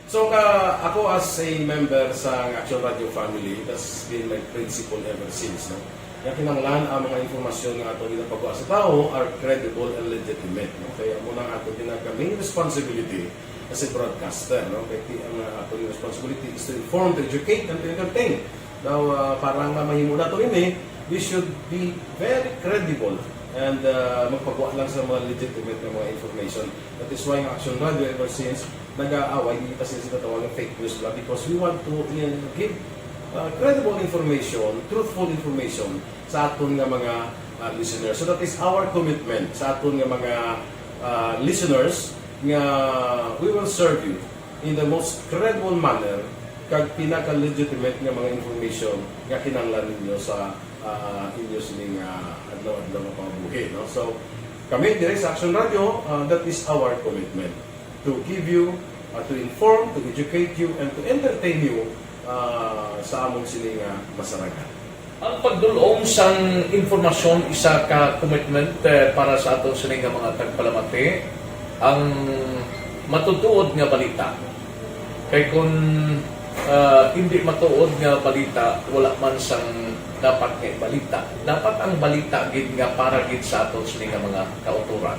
So ka ako as a member sa Action Radio family, that's been my principle ever since, no? Nga kinahanglan ang mga impormasyon nga ato ginapagawa sa tawo are credible and legitimate, no? Kaya mo nang ato ginaka main responsibility as a broadcaster, no? Kaya ti- ang uh, ato responsibility is to inform, to educate, and to entertain. Now, uh, para nga mahimo nato ini, we should be very credible and uh, magpagawa lang sa mga legitimate nga mga information. That is why ang Action Radio ever since nag-aaway, hindi pa sila sinatawag ng fake news bla because we want to uh, give uh, credible information, truthful information sa aton nga mga uh, listeners. So that is our commitment sa aton nga mga uh, listeners nga we will serve you in the most credible manner kag pinaka-legitimate nga mga information nga kinahanglan ninyo sa uh, inyo sining uh, adlaw-adlaw nga pangabuhi, no? So kami dire sa Action Radio, uh, that is our commitment to give you, uh, to inform, to educate you, and to entertain you uh, sa among sini nga masarangan. Ang pagdul-ong sang impormasyon isa ka commitment eh, para sa aton sini nga mga tagpalamati, ang matutuod nga balita. Kay kun ah, hindi matuod nga balita, wala man sang dapat nga ibalita. Dapat ang balita gid nga para gid sa aton sini nga mga kautoran.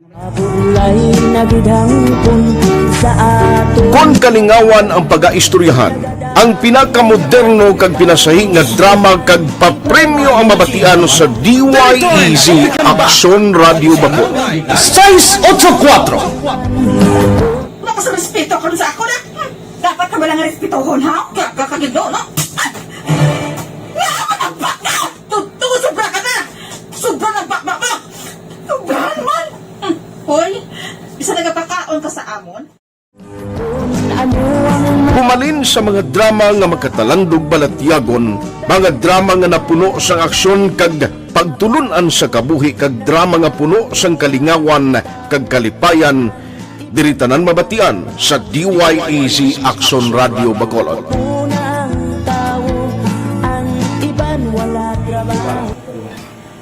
Mabulay na gid hangpon sa ato. Kon kalingawan ang pagaistoryahan, ang pinakamoderno kag pinasahi nga drama kag papremyo ang mabatian sa D Y E Z Aksyon Radio Bacolod. Seis ocho kuatro. Wala ka sa respeto karon sa ako na. Hmm. Dapat ka wala nga respetohon, ha? Kaya ka kagindo, no? Ah! Nga ka nagbaka! Tuto, sobra ka na! Sobra na baka mo! Sobrahan man! Hmm. Hoy, bisa nagapakaon ka sa amon? Humalin sa mga drama nga makatalandog balatyagon, mga drama nga napuno sang aksyon kag pagtulun-an sa kabuhi kag drama nga puno sang kalingawan kag kalipayan, diri tanan mabatian sa D Y E Z Aksyon Radio Bacolod.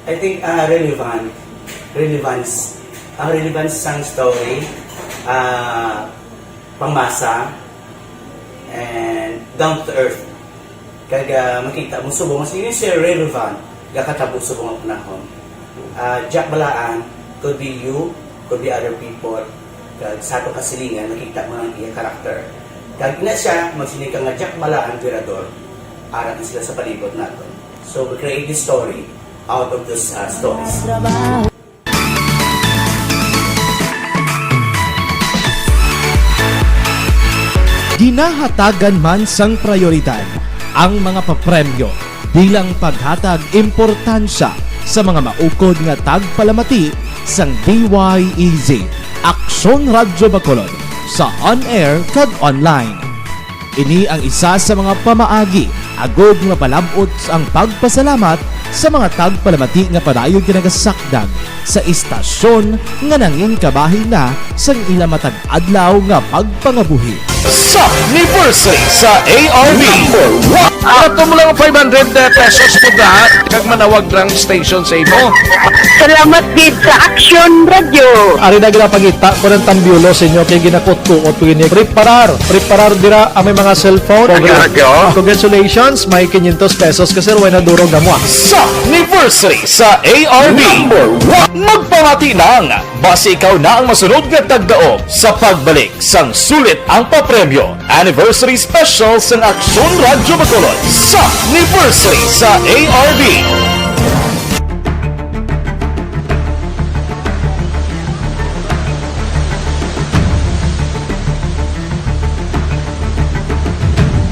I think uh, relevant, relevance, ang relevance sang story, uh, pangmasa, and down to earth. Kag uh, makita mo subong mas ini siya relevant, gakatabo subong ang panahon. Uh, Jack Balaan could be you, could be other people. Kag sa atong kasilingan, makita mo ang iya character. Kag ina siya, magsiling ka nga Jack bala ang emperador, ara na sila sa palibot nato. So, we create this story out of those, uh, stories. Ginahatagan man sang prayoridad ang mga papremyo bilang paghatag importansya sa mga maukod nga tagpalamati sang D Y E Z, Aksyon Radyo Bacolod, sa on-air kag online. Ini ang isa sa mga pamaagi agud mapalab-ot ang pagpasalamat sa mga tagpalamati nga padayon ginagasakdag sa istasyon nga nangin kabahin na sang ila matag adlaw nga pagpangabuhi. Sa anniversary sa A R B. Number one. Ato mo lang five hundred pesos po da, kag manawag lang station sa imo. Salamat gid sa Aksyon Radyo. Ari na ginapangita ko ng tambyulo sa inyo kay ginakutkuot ko ini. Preparar, preparar dira ang may mga cellphone. Radyo. Congratulations, may quinientos pesos ka, sir, way na durog na mo, ah. Sa anniversary sa A R B. Number one. Magpamati lang. Basi ikaw na ang masunod nga tagdaog sa pagbalik sang sulit ang papremyo. Anniversary Special sang Aksyon Radyo Bacolod sa anniversary sa A R B.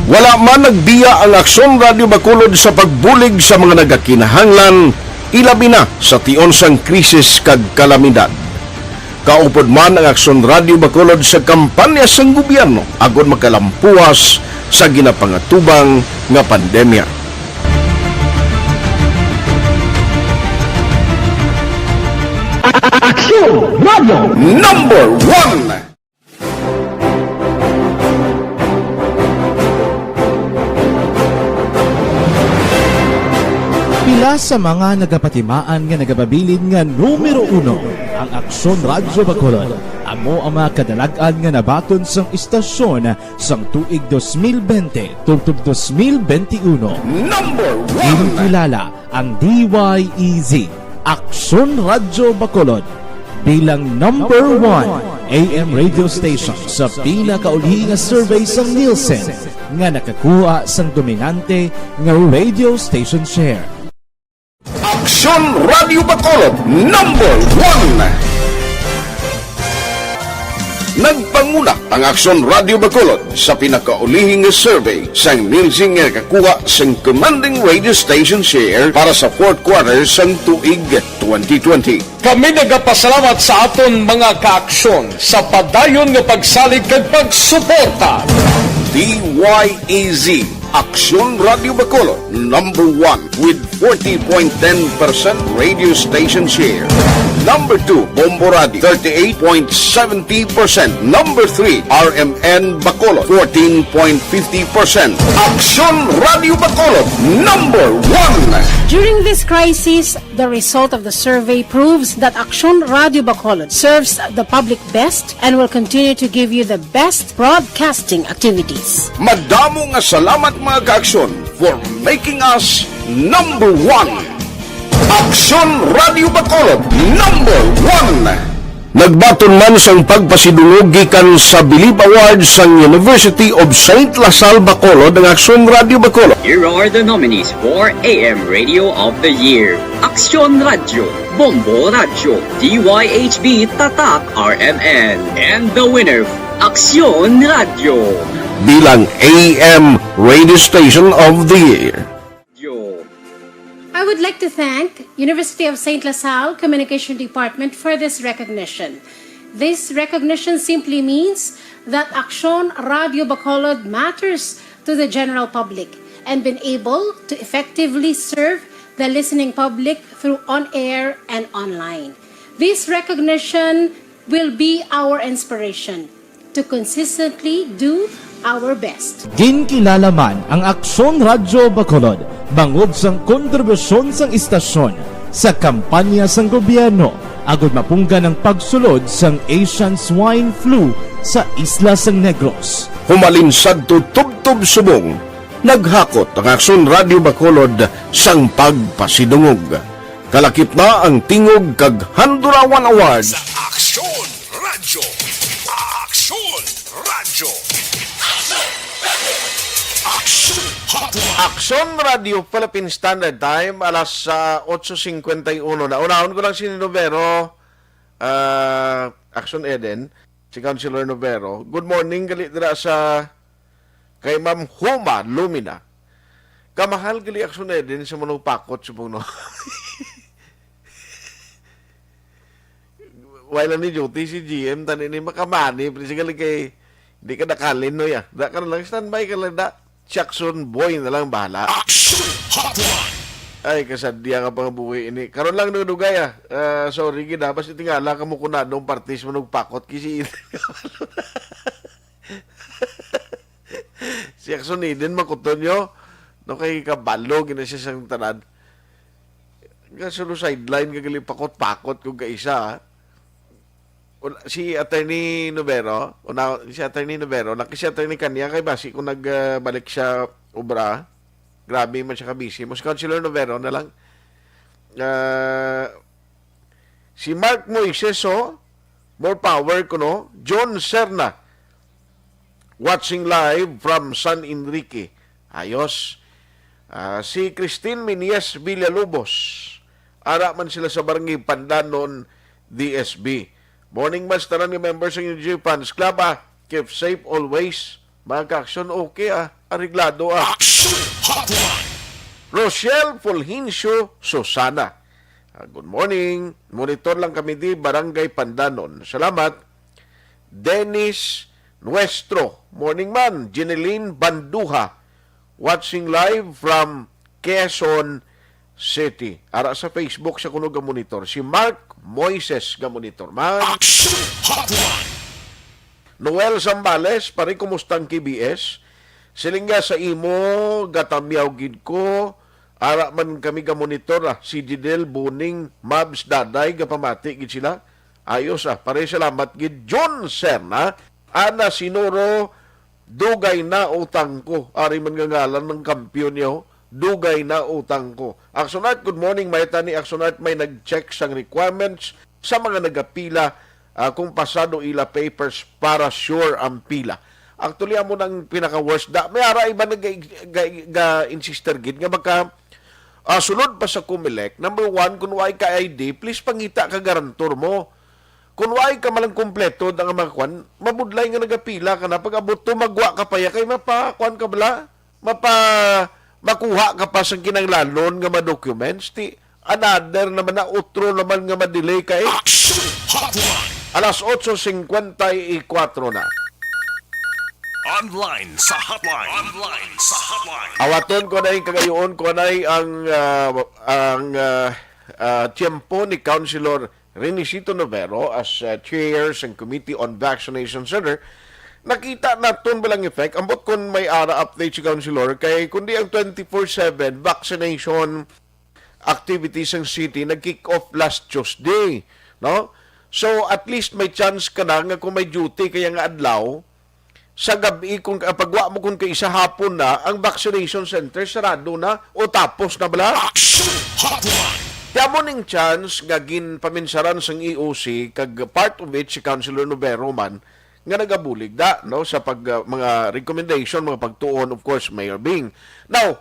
Wala man nagbiya ang Aksyon Radyo Bacolod sa pagbulig sa mga nagakinahanglan, ilabi na sa tion sang krisis kag kalamidad. Kaupod man ang Aksyon Radyo Bacolod sa kampanya sang gobyerno agod makalampuwas sa ginapangatubang nga pandemya. Aksyon Radyo Number One. Pila sa mga nagapatimaan nga nagapabilin nga numero uno ang Aksyon Radyo Bacolod. Amo ang mga kadalag-an nga nabaton sang istasyon sang tuig dos mil bente tubtob dos mil bente uno. Number one. Ginkilala ang D Y E Z, Aksyon Radyo Bacolod, bilang number one A M radio station sa pinakauli nga survey sang Nielsen nga nakakuha sang dominante nga radio station share. Aksyon Radyo Bacolod, number one. Nagpanguna ang Aksyon Radyo Bacolod sa pinakaulihing nga survey sang Nielsen nga nakakuha sang commanding radio station share para sa fourth quarter sang tuig twenty twenty. Kami nagapasalamat sa aton mga kaaksyon sa padayon nga pagsalig kag pagsuporta. D Y E Z, Aksyon Radyo Bacolod, number one with forty point ten percent radio station share. Number two, Bombo Radio, thirty-eight point seventy percent. Number three, R M N Bacolod, fourteen point fifty percent. Aksyon Radyo Bacolod, number one. During this crisis, the result of the survey proves that Aksyon Radyo Bacolod serves the public best and will continue to give you the best broadcasting activities. Madamo nga salamat, mga kaaksyon, for making us number one. Aksyon Radyo Bacolod, number one. Nagbaton man sang pagpasidungog gikan sa Bilib Awards sang University of Saint La Salle Bacolod ang Aksyon Radyo Bacolod. Here are the nominees for A M Radio of the Year: Aksyon Radyo, Bombo Radyo, D Y H B Tatak R M N, and the winner, Aksyon Radyo. Bilang A M Radio Station of the Year. I would like to thank University of Saint La Salle Communication Department for this recognition. This recognition simply means that Aksyon Radyo Bacolod matters to the general public and been able to effectively serve the listening public through on-air and online. This recognition will be our inspiration to consistently do our best. Ginkilala man ang Aksyon Radyo Bacolod bangod sang kontribusyon sang istasyon sa kampanya sang gobyerno agud mapunggan ang pagsulod sang Asian Swine Flu sa isla sang Negros. Humalin sadto tubtob subong, naghakot ang Aksyon Radyo Bacolod sang pagpasidungog. Kalakip na ang Tingog kag Handurawan Awards. Sa Aksyon Radyo. Aksyon Radyo. Action Hotline. Action Radio Philippine Standard Time, alas, ah, otso cincuenta y uno na. Unahon ko lang si Novero, ah, Action Eden, si Councilor Novero. Good morning, gali dira sa kay Ma'am Huma Lumina. Kamahal gali Action Eden sa manugpakot, subong, no? Wala ni duty si G M, tani ni makamani, pero sige lang kay, di ka nakalin, no, ya. Da ka na lang, standby ka lang, da. Si Action Boy na lang bahala. Action Hotline. Ay, kasadya nga pangabuhi ini. Karon lang nagdugay, ah. Ah, sorry, gid, ah. Basta tingala ka mo kung anong partis mo nagpakot. Kasi si Action Eden, makuton nyo. No, kay kabalo, gina siya sang tanan. Nga solo sideline, kagali pakot-pakot kung kaisa, ah. Wala, si Attorney Novero, una, si Attorney Novero, laki si Attorney kanya kay basi kung nagbalik siya obra, grabe man siya kabisi. Mo si Councilor Novero na lang. Ah, si Mark Moises, oh, more power kuno. John Serna, watching live from San Enrique. Ayos. Ah, si Christine Minies Villalobos. Ara man sila sa Barangay Pandanon, D S B. Morning, mas tanan nga members sa N G O Fans Club, ah. Keep safe always. Mga ka-action, okay, ah. Areglado, ah. Action Hotline. Rochelle Fulgencio Susana. Ah, good morning. Monitor lang kami di Barangay Pandanon. Salamat. Dennis Nuestro. Morning man. Jeneline Banduha. Watching live from Quezon City. Ara sa Facebook sa kuno ga monitor. Si Mark Moises ga monitor man. Action Hotline. Noel Zambales, pare, kumusta ang K B S? Siling nga sa imo, gatamyaw gid ko. Ara man kami ga monitor, ah. Si Jidel, Boning, Mabs, Daday, gapamati gid sila. Ayos, ah. Pare, salamat gid. John Serna, Ana Sinoro, dugay na utang ko. Ari man nga ngalan ng kampiyon niyo, dugay na utang ko. Action Art, good morning. May tani Action Art, may nag-check sang requirements sa mga nagapila, ah, kung pasado ila papers para sure ang pila. Actually, amo nang pinaka-worst. Da, may ara iba nag-, ga-, ga-, insister gid nga maka, ah, sulod pa sa Comelec. Number one, kung way ka I D, please pangita ka garantor mo. Kung way ka malang kompleto ang mga kwan, mabudlay nga nagapila ka na. Pag abot to, magwa ka pa ya kay mapa, kwan ka bala? Mapa, makuha ka pa sang kinahanglanon nga mga documents. Ti, another naman na, utro naman nga madelay ka, eh. Action Hotline. Alas otso cincuenta y cuatro na. Online sa hotline. Online sa hotline. Awaton ko na yung kagayoon ko na ang, ah, ang, ah, ah, tiyempo ni Councilor Renisito Novero as, ah, chair sang Committee on Vaccination Center. Nakita naton ba lang effect? Ambot kon may ara update si Councilor, kay kundi ang twenty-four seven vaccination activities sang city nag-kick off last Tuesday, no? So, at least may chance ka na nga kung may duty kaya nga adlaw, sa gabi, kung, ah, pagwa mo kung kaisa hapon na, ang vaccination center sarado na o tapos na bala. Action Hotline. Kaya mo ning chance nga ginpaminsaran sang E O C, kag part of it si Councilor Novero man, nga nagabulig da, no, sa pag, ah, mga recommendation, mga pagtuon, of course, Mayor Bing. Now,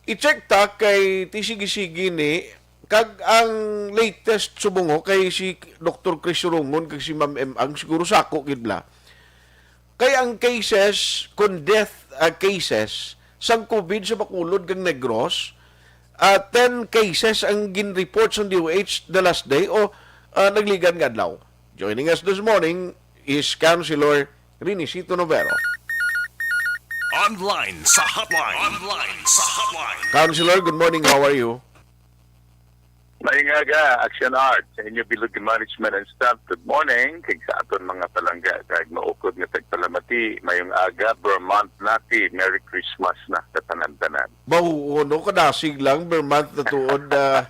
i-check ta kay ti sige-sige ni, kag ang latest subong ho kay si Doktor Chris Surungon kag si Ma'am M Ang, siguro sako gid bala. Kay ang cases, kung death, ah, cases, sang COVID sa Bacolod kag Negros, ah, ten cases ang gin-report sa D O H the last day o, ah, nagligan nga adlaw. Joining us this morning is Councilor Renisito Novero. Online sa hotline. Online sa hotline. Councilor, good morning. How are you? Mayong aga, Action Art, sa inyo bilog nga management and staff. Good morning. Kag sa aton mga palangga, kag maukod nga tagpalamati, mayong aga, Vermont native. Merry Christmas na sa tanan-tanan. Ba, oo, no? Kadasig lang, Vermont na tuod. Ah,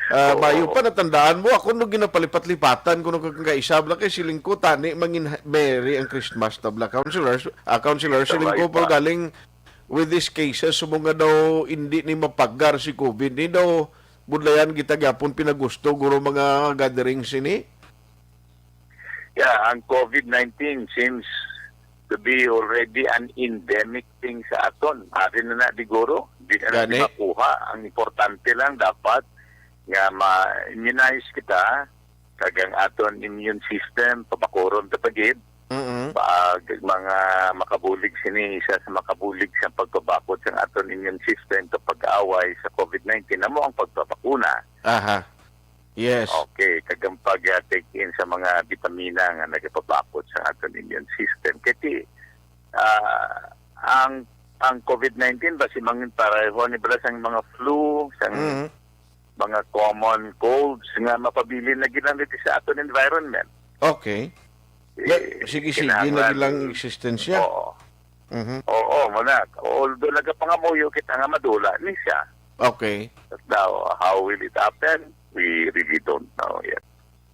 ah, Oo. Mayo pa, natandaan mo, ako nung ginapalipat-lipatan ko nung kakaisab lang kay siling ko, tani, mangin Merry ang Christmas, tabla, councilors, ah, councilor, siling ko, Sabay pa. Pero galing with these cases, sa mga daw, hindi ni mapagar si COVID, ni daw, budlayan kita gyapon pinagusto, guro mga gatherings ini? Yeah, ang COVID nineteen seems to be already an endemic thing sa aton. Ari na na, diguro, di na na Gani. Makuha. Ang importante lang dapat nga ma-immunize kita, kag ang aton immune system, pabakuron ta pa gid. Mm-mm. Pag mga makabulig sini, isa sa makabulig sa pagpabakod sa aton immune system kapag away sa covid nineteen, amo ang pagpabakuna. Aha. Yes. Okay, kag ang pag, ah, take in sa mga bitamina nga nagapabakod sa aton immune system. Kay ti, ah, ang, ang covid nineteen basi mangin pareho ni bala sang mga flu, sang Mhm. mga common colds nga mapabilin na gid lang dito sa aton environment. Okay. Eh, Na, sige, sige na kinahanglan lang eksistensya. Oo. Mhm. Oo, muna. Although nagapangamuyo kita nga madula ni siya. Okay. But now, how will it happen? We really don't know yet.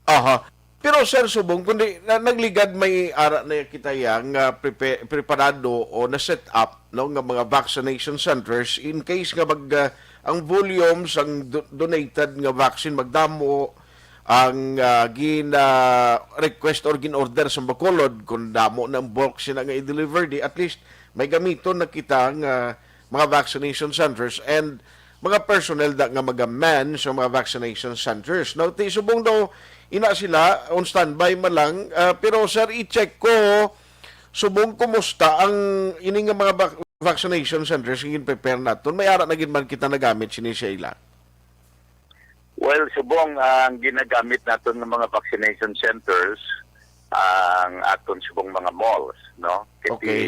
Aha. Pero, Sir Subong, kundi na, nagligad may ara na kita yang, ah, prepa-, preparado o na-set up, no, nga mga vaccination centers in case nga mag, ah, ang volume sang do-, donated nga vaccine magdamo, ang, ah, gina-request or gin-order sa Bacolod, kung damo na ang bulk sina nga i-deliver, di at least may gamiton na kita nga mga vaccination centers and mga personnel da nga maga-man sa mga vaccination centers. Now, ti subong daw, ina sila, on standby man lang. Ah, pero, sir, i-check ko, subong, kumusta ang ini nga mga vac-, vaccination centers nga gin-prepare naton? May ara na gid man kita nagamit sini sa ila? Well, subong, ang ginagamit naton nga mga vaccination centers, ang aton subong mga malls, no? Kay Okay.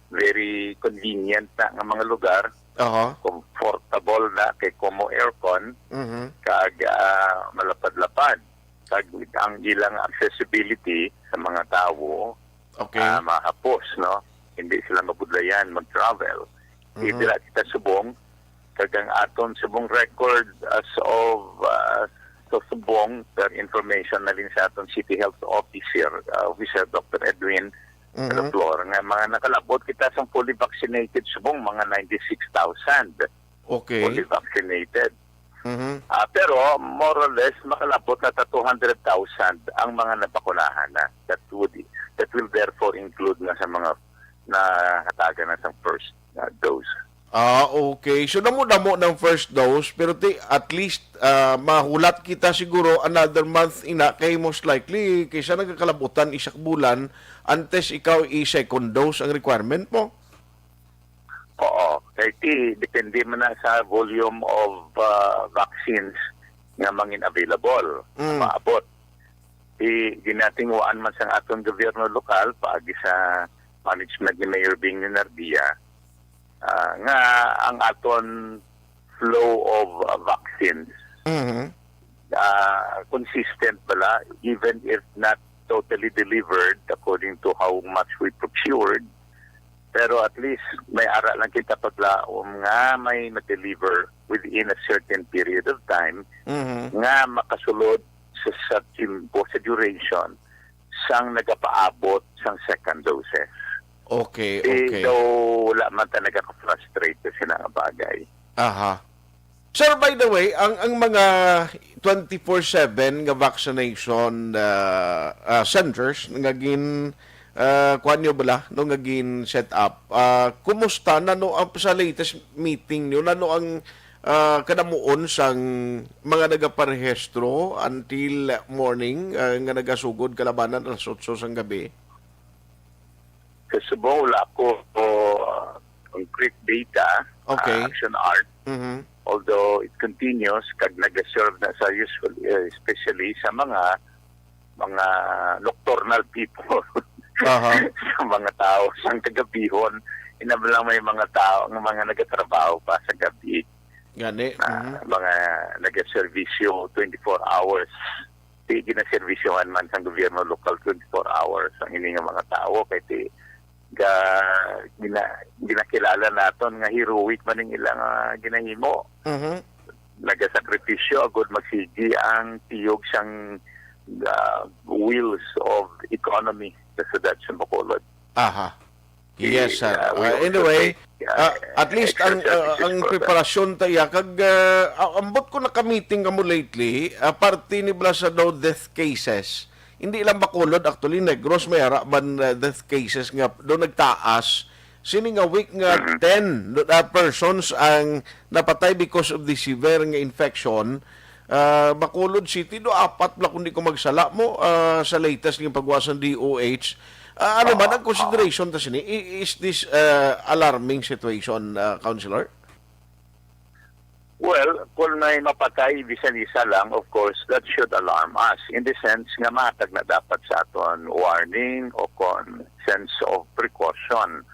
Very convenient na nga mga lugar, Aha. Comfortable na kay komo aircon, Mhm. kag, ah, malapad-lapad. Kag ang ilang accessibility sa mga tawo, Okay. ah, mahapos, no? Hindi sila mabudlayan mag-travel. Mhm. Dira kita subong, kag ang aton subong record as of, ah, sa subong, per information na rin sa aton City Health Officer, ah, Officer Doctor Edwin Mhm. Flor, nga mga nakalabot kita sa fully vaccinated subong, mga ninety-six thousand Okay. fully vaccinated. Mhm. Ah, pero more or less, makalabot na ta two hundred thousand ang mga nabakunahan na. That would, that will therefore include na sa mga nahatagan na sa first, ah, dose. Ah, okay. So, damo-damo ng first dose, pero ti, at least, ah, mahulat kita siguro another month ina, kay most likely, kaysa nagakalabutan isa ka bulan, antes ikaw i-second dose ang requirement mo. Oo. Kay ti, depende man na sa volume of, ah, vaccines nga mangin available, Mm. maabot. Ti, ginatinguan man sang aton gobyerno lokal, paagi sa management ni Mayor Bing Leonardia, ah, nga ang aton flow of, ah, vaccines, Mhm. ah, consistent bala, even if not totally delivered according to how much we procured, pero at least may ara lang kita paglaom nga may ma-deliver within a certain period of time Mhm. nga makasulod sa, sa timpo, sa duration sang nagapaabot sang second doses. Okay, Di okay. daw wala man ta nagaka-frustrate sa sina nga bagay. Aha. Sir, by the way, ang, ang mga twenty-four seven nga vaccination, ah, ah, centers nga gin, ah, kuwan nyo bala, no, nga gin set up, ah, kumusta na, no, ang, sa latest meeting nyo, na, no, ang, ah, kadamuon sang mga nagaparehistro until morning, ah, nga nagasugod kalabanan alas otso sang gabi? Sa subong, wala ko, uh, concrete data, Okay. uh, action art. Mhm. Although it continues, kag nag-serve na sa usual, uh, especially sa mga, mga nocturnal people. Aha. Sa mga tao, sa kagabihon, ina lang may mga tao, nga mga nagatrabaho pa sa gabi. Gani, Na mhm. mga nagaservisyo twenty-four hours. Di ginaservisyohan man sang gobyerno lokal twenty-four hours ang ini nga mga tawo, kay ti ga-, gina-, ginakilala naton nga heroic man ning ilang, ah, ginahimo. Mhm. Nagasakripisyo agud magsigi ang tiyog sang, ah, wheels of economy sa siyudad sa Bacolod. Aha. Yes, sir. Ah, we Uh, also anyway, take, uh, uh, at least ang, exercise uh, ang for that. Preparasyon ta iya kag, uh, a-, ambot ko nakamiting kamo lately, uh, parte ni bala sa daw death cases. Hindi lang Bacolod, actually, Negros, may ara man, uh, death cases nga do nagtaas. Sini nga week nga Mhm. ten, uh, persons ang napatay because of the severe nga infection. Uh, Bacolod City, do apat na, kung di ko magsala mo, uh, sa latest nga pagwa sang D O H. Uh, ano man Oo, ang consideration ta sini? I- Is this, uh, alarming situation, uh, Councilor? Well, kung may mapatay, bisan isa lang, of course, that should alarm us. In the sense nga mahatag na dapat sa aton warning o kon sense of precaution.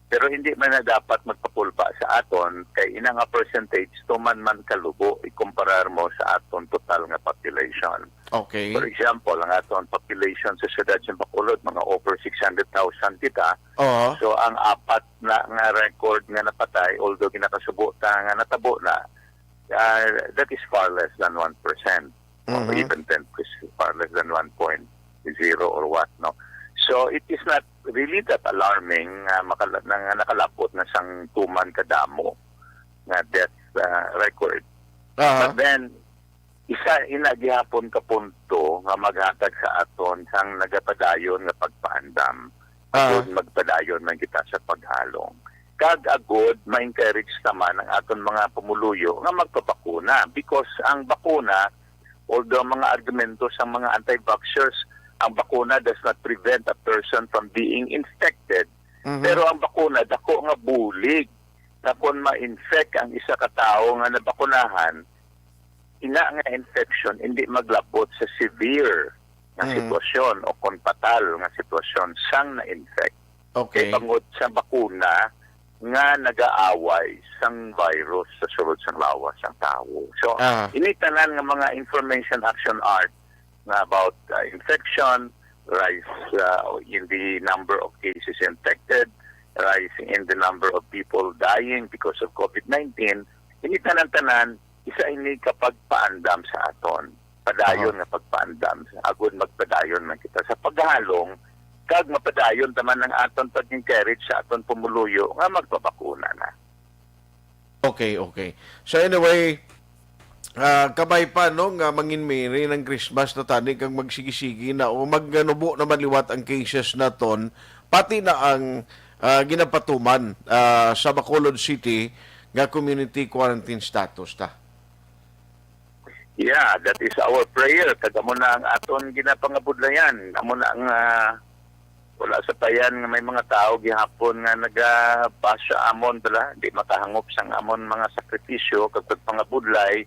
Pero hindi man na dapat magpakulba sa aton kay ina nga percentage tuman man kalubo ikumparar mo sa aton total nga population. Okay. For example, ang aton population sa siyudad sa Bacolod, mga over six hundred thousand kita. Oo. So, ang apat na nga record nga napatay, although ginakasubo ta nga natabo na, ah, that is far less than one percent. Or Mhm. even ten percent, far less than one point zero or what, no? So, it is not really that alarming nga makala-, na, nga nakalabot na sang tuman kadamo nga death, ah, record. Aha. But then, isa ina gihapon ka punto nga maghatag sa aton sang nagapadayon nga pagpaandam. Ah. Agud magpadayon man kita sa paghalong. Kag agud ma-encourage naman ang aton mga pumuluyo nga magpabakuna, because ang bakuna, although ang mga argumento sa mga anti-vaxxers, ang bakuna does not prevent a person from being infected. Mhm. Pero ang bakuna dako nga bulig nga kon ma-infect ang isa ka tawo nga nabakunahan, ina nga infection hindi maglabot sa severe nga Mm. sitwasyon o kon fatal nga sitwasyon sang na-infect. Okay. Kay bangod sa bakuna nga nagaaway sang virus sa sulod sang lawas sang tawo. So, Ah. ini tanan nga mga information action art nga about, uh, infection, rise, uh, in the number of cases infected, rise in the number of people dying because of COVID nineteen, ini tanan-tanan, isa ini ka pagpaandam sa aton. Padayon Aha. nga pagpaandam. Agud magpadayon man kita sa paghalong, kag mapadayon taman ang aton pag-encourage sa aton pumuluyo nga magpabakuna na. Okay, okay. So anyway, ah, kabay pa, no, nga mangin merry ang Christmas na tani kag magsigi-sigi na o magnubo naman liwat ang cases naton, pati na ang, ah, ginapatuman, ah, sa Bacolod City nga community quarantine status ta. Yeah, that is our prayer. Kag amo na ang aton ginapangabudlayan. Amo na ang, ah, wala sa payan nga may mga tawo gihapon nga nagabasa amon, bala, di makahangop sang amon mga sakripisyo kag pagpangabudlay,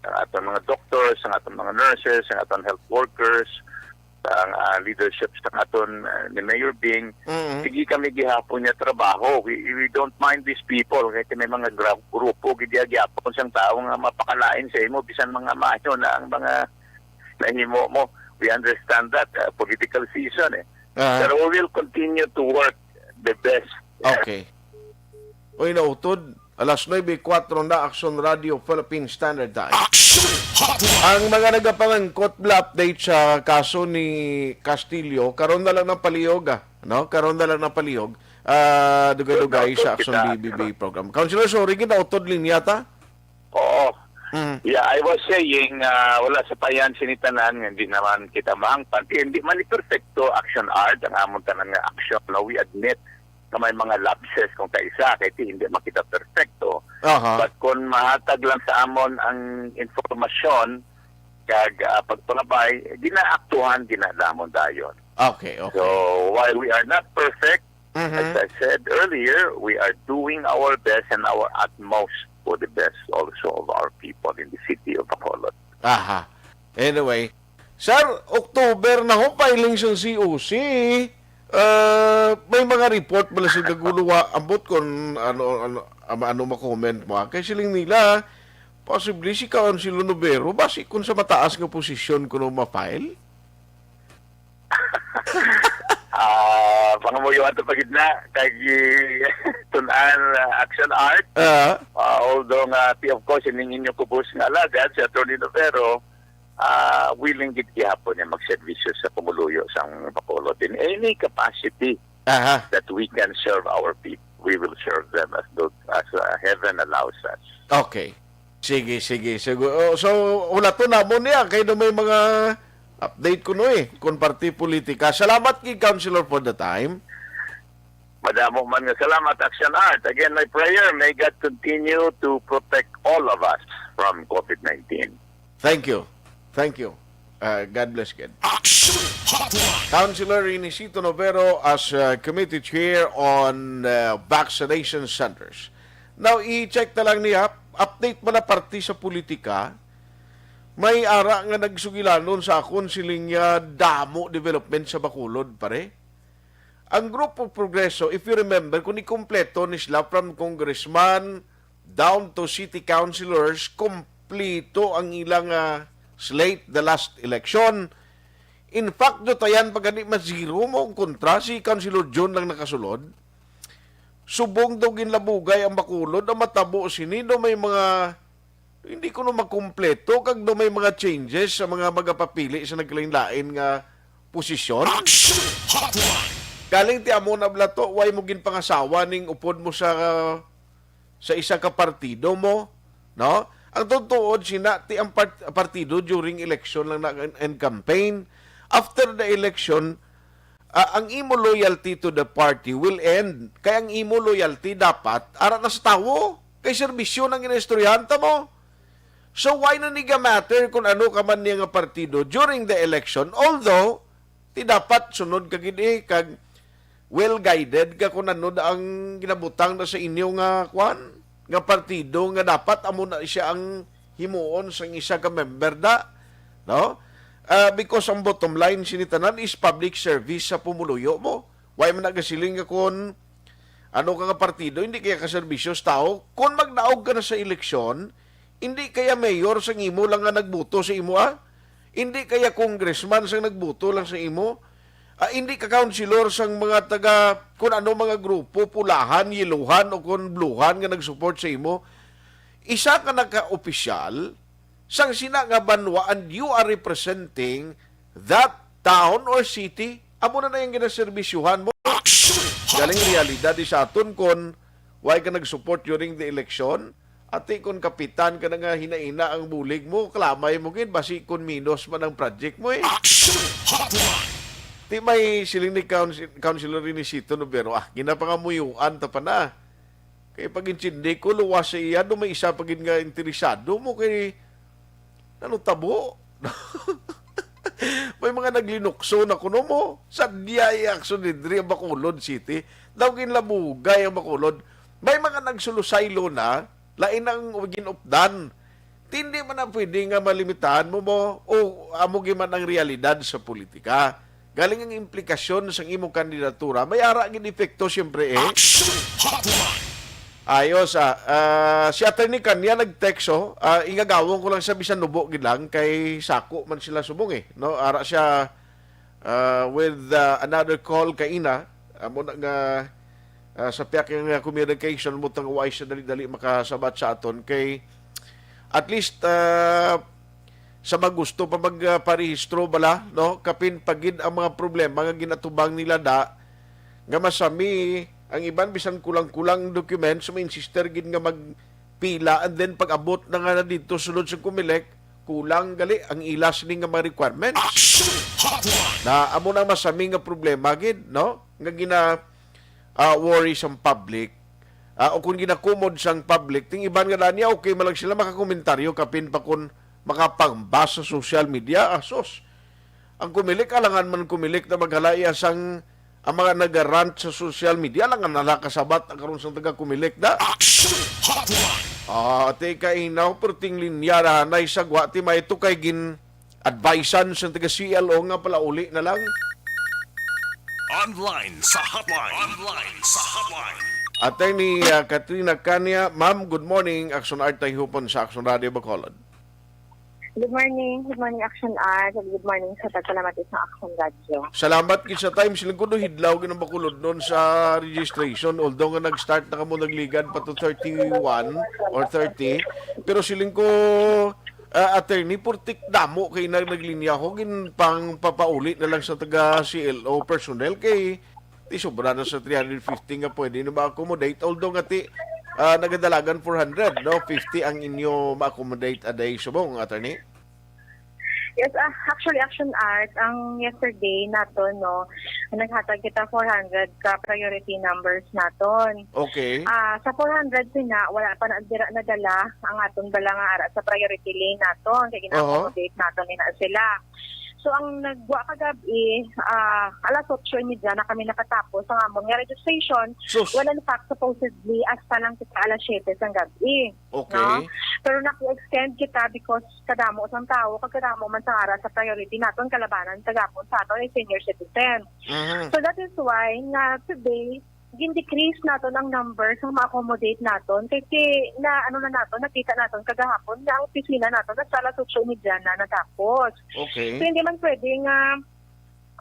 ang aton mga doctors, ang aton mga nurses, ang aton health workers, ang, ah, leadership sa aton, ah, ni Mayor Bing. Mm. Sige kami gihapon niya trabaho. We, we don't mind these people. Kaya may mga gra-, grupo gid ya gihapon sang tawo nga mapakalain sa imo, bisan mga maayo na ang mga nahimo mo. We understand that, ah, political season eh. Ah. Pero we will continue to work the best. Okay. Uy, nautod. Alas nuebe kuwatro na, Aksyon Radio Philippine Standard Time. Aksyon Hotline. Ang mga nagapangangkot, bala, update sa kaso ni Castillo, karon na lang ng palihog, ah. No? Karon na lang ng palihog. Ah, dugay-dugay Good, sa good, Aksyon kita. B B B program. Councilor, sorry, ginautod linya ta? Oo. Mm. Yeah, I was saying, ah, wala sa payan sini tanan, nga hindi naman kita mahangpan. Kaya hindi man ni perfecto, action art, ang amon tanan nga action. No, we admit na may mga lapses kung kaisa, kay ti hindi man kita perfecto. Aha. But kung mahatag lang sa amon ang informasyon, kag, ah, pagpangabay, ginaaktuhan, ginadamon dayon. Okay, okay. So, while we are not perfect, Mhm. as I said earlier, we are doing our best and our utmost for the best also of our people in the city of Bacolod. Aha. Anyway, sir, October na ho, filing sang C O C. Uh, may mga report bala sa Gaguluwa, ambot kung ano, ano, ano, ano ma-comment mo, ah. Kay siling nila, possibly si Councilor Novero, basi kung sa mataas nga posisyon kuno ma-file? Ah, pangamuyo ato pa gid na kay tun-an, ah, action art. Ah. Ah, although nga, ti-, of course, ining inyo kubos nga alagad, si Attorney Novero, ah, willing gid gihapon niya magserbisyo sa pumuluyo sang Bacolod in any capacity Aha. that we can serve our people. We will serve them as the, as, ah, heaven allows us. Okay. Sige, sige, sige. Oh, so, ulaton namon niya kay do may mga Update ko no eh, kung party politika. Salamat kay Councilor for the time. Madamo man nga salamat, Action Art. Again, my prayer, may God continue to protect all of us from COVID nineteen. Thank you. Thank you. Uh, God bless again. Action Hotline. Councilor Inisito Novero as uh, committee chair on uh, vaccination centers. Now, i-check na lang niya, update man na parte sa politika, may ara nga nagsugilanon sa akon siling nga damo development sa Bacolod, pare. Ang Grupo Progreso, if you remember, kung ikumpleto ni sila from congressman down to city councilors, kompleto ang ilang ah, slate the last election. In fact, dutayan pa gani ma-zero mo ang kontra, si Councilor John lang nakasulod. Subong daw ginlabugay ang Bacolod, ang matabo sini daw may mga hindi kuno makumpleto kag daw may mga changes sa mga magapapili sa nagkalain-lain nga posisyon. Action Hotline. Galing ti amo na bala to, why mo ginpangasawa ning upod mo sa sa isa ka partido mo, no? Ang tutuod sina ti ang part- partido during election lang na and campaign. After the election, ah, ang imo loyalty to the party will end. Kay ang imo loyalty dapat ara na sa tawo. Kay serbisyo nang ginaistoryahan ta mo. So why na niga matter kung ano ka man niya nga partido during the election? Although, ti dapat sunod ka gid eh, kag well guided ka kung ano da ang ginabutang na sa inyo nga kwan, nga partido nga dapat amo na siya ang himuon sang isa ka member da, no? Ah, because ang bottom line sini tanan is public service sa pumuluyo mo. Why man nagasiling nga kung ano ka nga partido, hindi kaya ka serbisyo sa tao? Kung magdaog ka na sa eleksyon, hindi kaya mayor sang imo lang nga nagboto sa imo, ah? Hindi kaya congressman sang nagboto lang sa imo? Ah, hindi ka councilor sang mga taga kun ano mga grupo, pulahan, yeluhan o kun bluhan nga nag-support sa imo? Isa ka nagka-opisyal sang sina nga banwa and you are representing that town or city, amo na na yung ginaserbisyuhan mo. Action Galing Hotline. Realidad di sa aton kon why ka nag-support during the election. Ati kon kapitan ka na nga hinaina ang bulig mo, kalamay mo gid basi kon minus man ang project mo eh. Action Hotline. Ti may siling ni Council, Councilor Inisito Novero, ah, ginapangamuyuan ta pa na. Kay pag-intindi ko, luwas sa iya, do may isa pa gid nga interesado mo kay ano tabo? May mga naglinukso na kuno mo sa D I A Action Didri ang Bacolod City. Daw ginlabugay ang Bacolod. May mga nagsulusaylo na, lain ang ginupdan. Ti hindi man na pwede nga malimitahan mo mo o amo giman ang realidad sa politika. Galing ang implikasyon sang imong kandidatura, may ara gid epekto siyempre eh. Action Hotline. Ayos, ah. Ah, si Attorney Kanya nag-text, oh. Ah, ingagawon ko lang sa bisan nubo gid lang kay sako man sila subong eh, no? Ara siya ah, with ah, another call kaina. Amo na nga ah, sa piyak nga communication mo tang why siya dali-dali makasabat sa aton kay at least ah, sa magusto pa magparehistro bala, no? Kapin pa gid ang mga problema nga ginatubang nila da nga masami ang iban bisan kulang-kulang documents, may insister gid nga magpila and then pag-abot na nga na dito sulod sa Comelec, kulang gali ang ilas ni nga mga requirements. Action Hotline. Na amo nang masami nga problema gid, no? Nga gina ah, worry sang public. Ah, o kung ginakumod sang public, ting iban nga daan niya, okay man lang sila makakomentaryo kapin pa kung makapangbas sa social media. Ah, sus. Ang Comelec, alangan man Comelec na maghalaya sang ang mga nagarant sa social media, alangan nala kasabat ang karon sang taga Comelec da. Action Hotline. Ah, ti kainaw, perting linya na hanay sagwa, ti may to kay gin advisan sang taga C L O nga palauli na lang. Online sa hotline. Online sa hotline. Attorney ah, Katrina Kanya, ma'am, good morning. Action Art Tayhupon sa Action Radio Bacolod. Good morning. Good morning, Action Art. Good morning sa tagpalamat sa Action Radio. Salamat gid sa time. Siling ko do hidlaw gid ang Bacolod noon sa registration. Although nga nag-start na kamo nagligad pa to thirty-one or thirty. Pero siling ko, ah, attorney, purtik damo kay nag naglinya ko. Gin pang papauli na lang sa taga C L O personnel kay ti sobra na sa three hundred fifty nga pwede na ma-accommodate. Although nga ti ah, nagadalagan four hundred, no? Fifty ang inyo ma-accommodate a day subong, attorney? Yes, ah, actually, Action Art, ang yesterday naton, no, naghatag kita four hundred ka priority numbers naton. Okay. Ah, sa four hundred sina, wala pa na dira nadala ang aton bala nga ara sa priority lane naton, kay Oho. gina-accommodate naton ni na sila. So, ang nagwa kagabi, ah, alas otso y media na kami nakatapos ang amon nga registration. Sus. Well, in fact, supposedly, hasta lang kita alas siyete sang gabi. Okay. No? Pero naki-extend kita because kadamo sang tawo, kag kadamo man sang ara sa priority naton, kalabanan kagapon sa aton ay senior citizen. Mhm. So that is why nga today, gin-decrease naton ang number sa ma-accommodate naton. Kay, kay na, ano na naton, nakita naton kagahapon nga ang opisina naton nagsa alas otso y media na natapos. Okay. So, hindi man pwede nga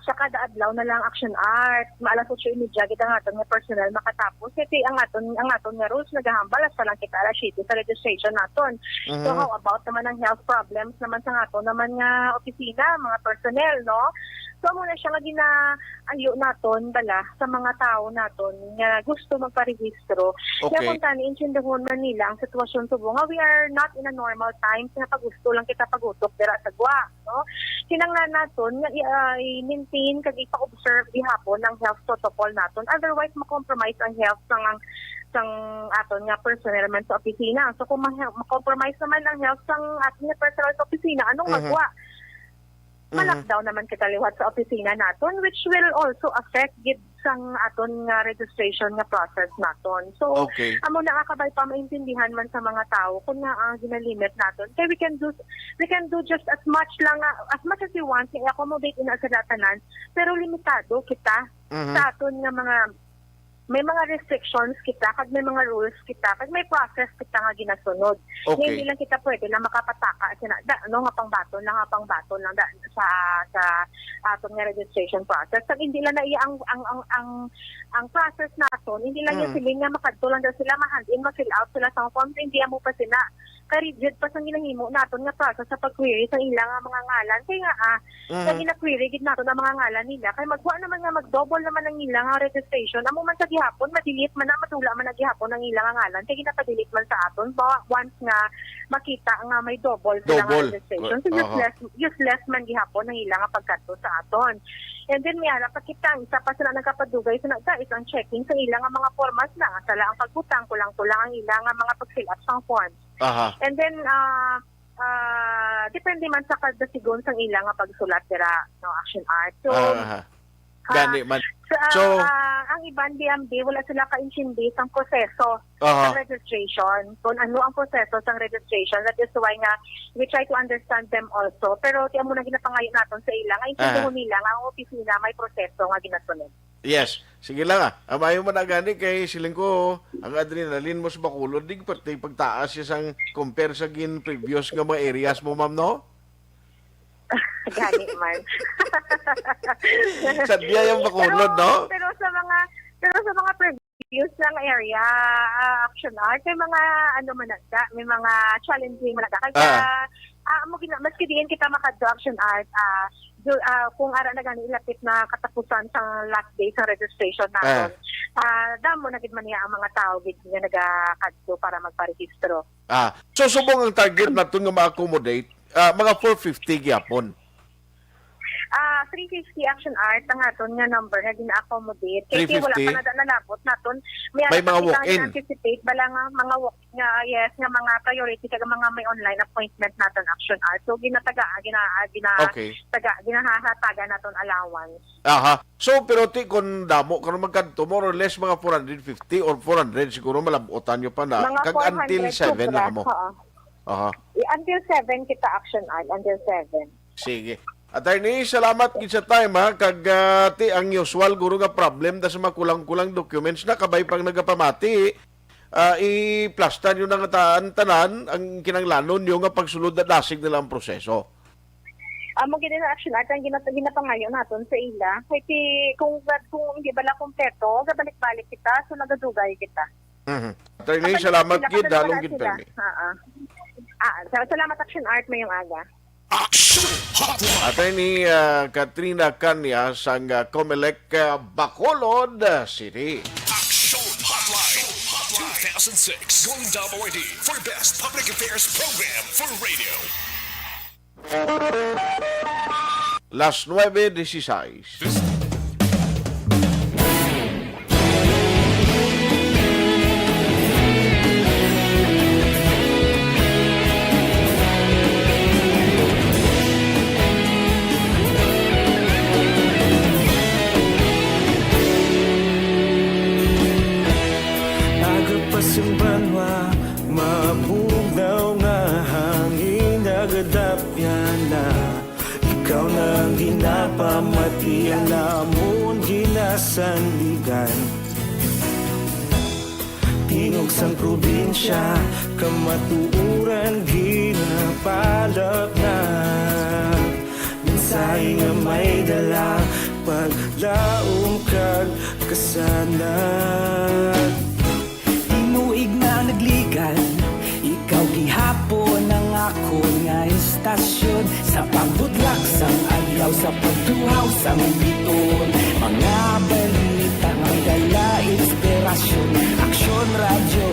sa kada adlaw na lang Action Art, ma alas otso y media kita nga aton nga personnel makatapos. Kasi ang aton, ang aton nga rules nagahambal hasta lang kita alas siyete sa registration naton. So, Mhm. how about naman ang health problems naman sa aton naman nga opisina, mga personnel, no? So, amo na siya nga ginaayo naton bala sa mga tawo naton nga gusto magparehistro. Kaya Okay. kung tani, intindihon man nila ang sitwasyon subong nga we are not in a normal times nga pag-gusto lang kita pagutok dira sa gwa, no? Kinahanglan naton nga i-, ah, i-maintain kag ipa-observe gihapon ang health protocol naton. Otherwise, ma-compromise ang health sang, sang aton nga personnel man sa opisina. So, kung ma-, ma-compromise naman ang health sang aton nga personnel sa opisina, anong Mhm. magwa? Mhm. Ma-lockdown naman kita liwat sa opisina naton, which will also affect gid sang aton nga registration nga process naton. So, Okay. amo na nga kabay pa maintindihan man sa mga tawo kung nga ang ginalimit naton. Kay we can do, we can do just as much lang, ah, as much as we want, i-accommodate ina sila tanan, pero limitado kita Mhm. sa aton nga mga, may mga restrictions kita, kag may mga rules kita, kag may process kita nga ginasunod. Nga Okay. hindi lang kita pwede lang makapataka sina, da, ano, nga pangbaton lang, nga pangbaton lang, da, sa, sa aton nga registration process. Kag hindi lang na iya ang, ang, ang, ang, ang process naton, hindi lang yung Mm. siling nga makadto lang daw sila, ma-hand in, ma-fill out sila sa form, hindi amo pa sila ka-rigid pa sa ginahimo naton nga process sa pag-query sa ila nga mga ngalan. Kay nga, ah, sa Mhm. gina-query gid naton ang mga ngalan nila, kay magwa naman nga mag-double naman ang ila nga registration. Amo man sa gihapon, ma-delete man na, madula man na gihapon ang ila nga ngalan, kay ginapa-delete man sa aton ba, once nga makita nga may double sila nga Double. registration. So, Aha. useless, useless man gihapon ang ila nga pagkadto sa aton. And then, may ara pa kita, ang isa pa sila nagkapadugay sa nagkais ang checking sa ila nga mga formas na, nga sala ang pagbutang, kulang-kulang ang ila nga mga pag-fill up sang forms. Aha. And then, ah, ah, depende man sa kadasigon sang ila nga pagsulat dira, no, Action Art. So, Aha. ah, Gani man. sa, So, ah, ang iban, B M B, wala sila kaintindi sang proseso Aha. sang registration. Kung ano ang proseso sang registration, that is why nga we try to understand them also. Pero ti amo na ginapangayo naton sa ila nga intindihon Aha. nila nga ang opisina may proseso nga ginasunod. Yes. Sige lang, ah. Ang maayo man na gani kay siling ko, ang adrenaline mo sa Bacolod, di pati pagtaas siya sang compare sa gin previous nga mga areas mo, ma'am, no? Gani man. Sa diya yung Bacolod, Pero, no? pero sa mga, pero sa mga previous lang area, ah, Action Art, may mga, ano man na, may mga challenging man na. Kaya, Ah. ah, mo gina-, maski diin kita makadto Action Art, ah, do, ah, kung ara na gani ilapit na katapusan sa last day sa registration naton, Ah. ah, damo na gid man niya ang mga tao gid nga nagakadto para magparehistro. Ah, so subong ang target naton nga ma-accommodate, ah, mga four fifty gyapon. Ah, three fifty Action Art ang aton nga number nga gina-accommodate. Kay wala Three fifty? pa na nalabot naton. May May ara pa mga kita walk-in. gina-anticipate, bala nga mga walk-in nga, yes, nga mga priority kag mga may online appointment naton Action Art. So, ginataga, gina, gina, Okay. taga, ginahahatagan naton allowance. Aha. So, pero ti, kung damo karon magkadto, more or less mga four hundred fifty or four hundred siguro, malabutan nyo pa na. Mga Kag until four hundred seven na sobra, mo. Oo. Aha. I-, until seven kita Action Art, until seven. Sige. Attorney, salamat gid sa time, ha. Kag, ah, ti, ang usual guro nga problem da sa mga kulang-kulang documents na kabay pang nagapamati, ah, i-plasta nyo na nga taan tanan ang kinanglanon nyo nga pagsulod na dasig nila ang proseso. Amo gid na Action Art ang ginat-, ginapangayo naton sa ila. Kay ti, kung, kung hindi bala kompleto, gabalik-balik kita, so nagadugay kita. Mhm. Attorney, Kapag salamat sila, gid, kapag halong wala gid sila. permi. Ah, ah. Ah, sa-, salamat Action Art, mayong aga. Action Hotline. Attorney, ah, Katrina Canya sang, ah, Comelec, ah, Bacolod, ah, City. Action Hotline two thousand six Golden Dome Awardee for Best Public Affairs Program for Radio. Las nuebe dieciséis. Nagapasimbanwa, mabugnaw nga hangin nagadapyan na. Ikaw na ang ginapamati, ang namon ginasandigan. Tingog sang probinsya, kamatuoran ginapalapnag. Mensahe nga may dala, paglaom kag kasanag. Tinuig na nagligad, ikaw gihapon ang akon nga istasyon. Sa pagbutlak sang adlaw, sa pagtuhaw sang biton, mga balita nga may dala inspirasyon. Aksyon Radyo,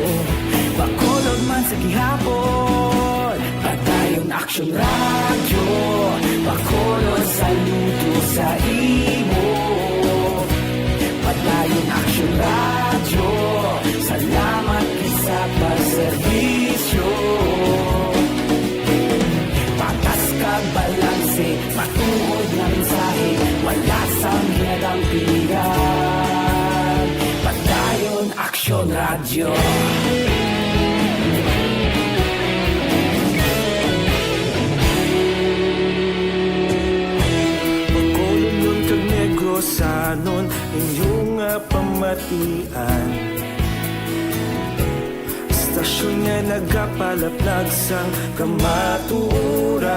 Bacolod man sa gihapon. Padayon Aksyon Radyo, Bacolod, saludo sa imo. Padayon Aksyon Radyo, salamat gid sa pagserbisyo. Patas kag balanse, matuod nga mensahe, wala sang ginadampigan. Padayon Aksyon Radyo. Bacolodnon kag Negrosanon, inyo nga pamatian. Istasyon nga nagapalapnag sang kamatuoran.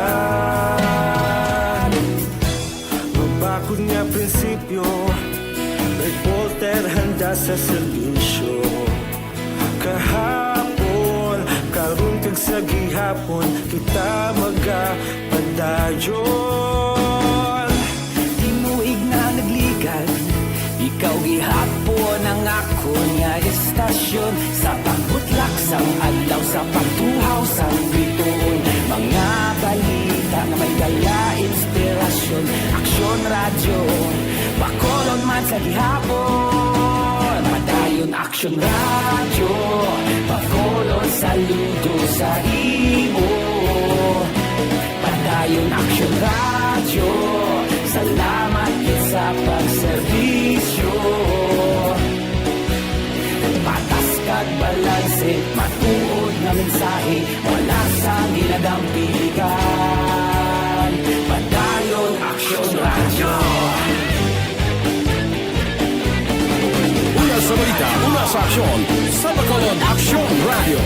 Mabakod nga prinsipyo, reporter handa sa serbisyo. Kahapon, karon, kag sa gihapon, kita magapadayon. Tinuig na nagligad, ikaw gihapon ang akon nga istasyon. Sa pagbutlak sang adlaw, sa pagtuhaw sang bituon, mga balita nga may dala inspirasyon. Aksyon Radyo, Bacolod man sa gihapon. Padayon Aksyon Radyo, Bacolod, saludo sa imo. Padayon Aksyon Radyo, salamat gid sa pagserbisyo. Patas kag balanse, matuod nga mensahe, wala sang ginadampigan. Padayon Aksyon Radyo. Una sa balita, una sa aksyon, sa Bacolod Aksyon Radyo.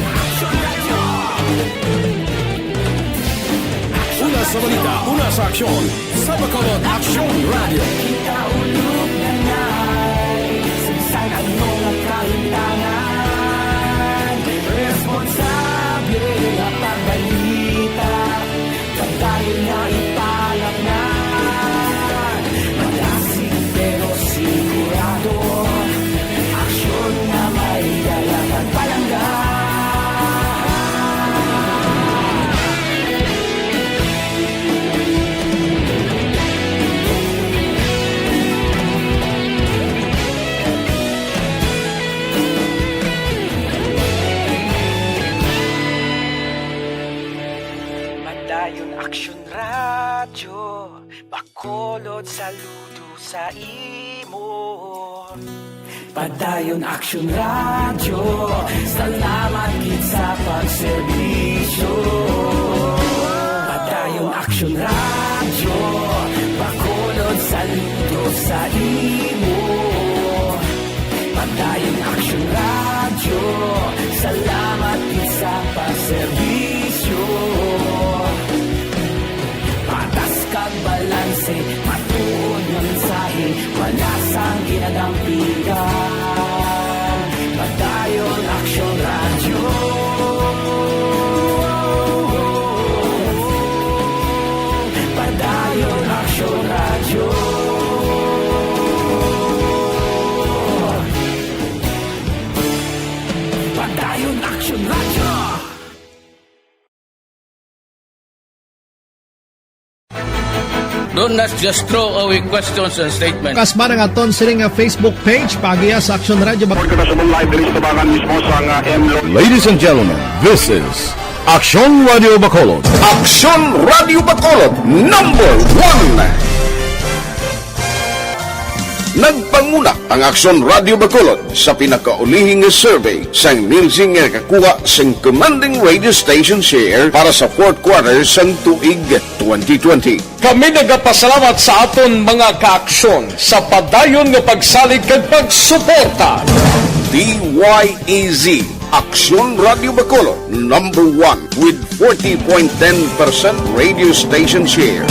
Una sa balita, una sa aksyon, sa Bacolod Aksyon Radyo. Kita ulog na na'y sagsag ang mga kahintangan. Responsable nga pagbalita, pagdayon nga ipalapnan. Malasig pero sigurado, aksyon nga may dala kag palangga. Padayon Aksyon Radyo, Bacolod, saludo sa imo. Padayon Aksyon Radyo, salamat gid sa pagserbisyo. Padayon Aksyon Radyo, Bacolod, saludo sa imo. Padayon Aksyon Radyo, salamat gid sa pagserbisyo. Patas kag balanse, matuod nga mensahe, wala sang ginadampigan. Padayon Aksyon Radyo. Padayon Aksyon Radyo. Padayon Aksyon Radyo. Do not just throw away questions and statements. Kasmara nga aton sini nga Facebook page, paagiha sa Aksyon Radio Bak- Kita sa live diri sa tubangan mismo sa nga M Lo- Ladies and gentlemen, this is Aksyon Radio Bacolod. Aksyon Radio Bacolod, number one. Nagpanguna ang Aksyon Radio Bacolod sa pinakaulihing survey sang Nielsen nga nakakuha sang commanding radio station share para sa fourth quarter sang tuig twenty twenty. Kami nagapasalamat sa aton mga kaaksyon sa padayon nga pagsalig kag pagsuporta. D Y E Z, Aksyon Radio Bacolod, number one with forty point ten percent radio station share.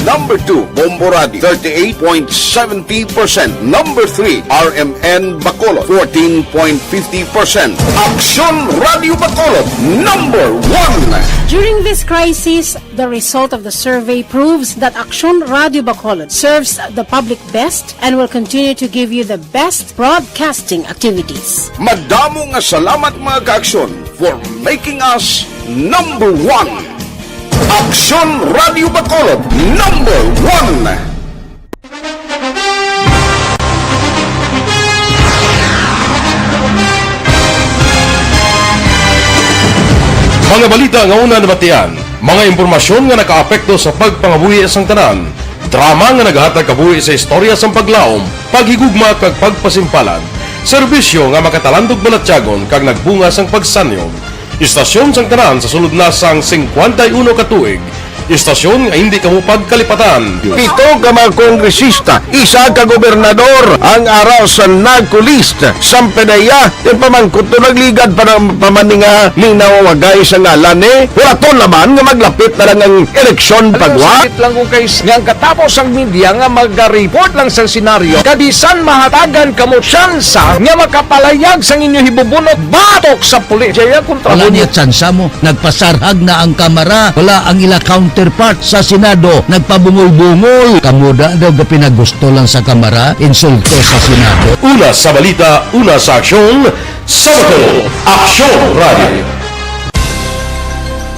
Number two, Bombo Radio, thirty-eight point seventy percent. Number three, R M N Bacolod, fourteen point fifty percent. Aksyon Radio Bacolod, number one. During this crisis, the result of the survey proves that Aksyon Radio Bacolod serves the public best and will continue to give you the best broadcasting activities. Madamo nga salamat, mga kaaksyon, for making us number one. Aksyon Radio Bacolod, number one. Mga balita nga una nabatian, mga impormasyon nga nakaapekto sa pagpangabuhi sang tanan, drama nga nagahatag kabuhi sa istorya sang paglaom, paghigugma kag pagpasimpalan, serbisyo nga makatalandog balatyagon kag nagbunga sang pagsanyog. Istasyon sang tanan sa sulod na sang singkwenta y uno ka tuig. Istasyon nga indi kamo pagkalipatan. Pito ka mga kongresista, isa ka gobernador ang ara sa NAGCO list. Sampanaya, yung pamangkot to nagligad pa ng pamaninga ni nawawagay sa ngalan ni Horaton naman nga maglapit na lang ang eleksyon pagwa. Sakit lang kung kay nga ang katapos ang media nga magareport lang sa senaryo, kabisan mahatagan kamo tsansa nga makapalayag sang inyo hibubunot batok sa pulis. Jaya kontra Wala niya tsansa mo. Nagpasarhag na ang Kamara. Wala ang ila counterpart sa Senado. Nagpabungol-bungol. Kamo da daw ga pinagusto lang sa Kamara, insulto sa Senado. Una sa balita, una sa aksyon, sa Bacolod, Aksyon Radio.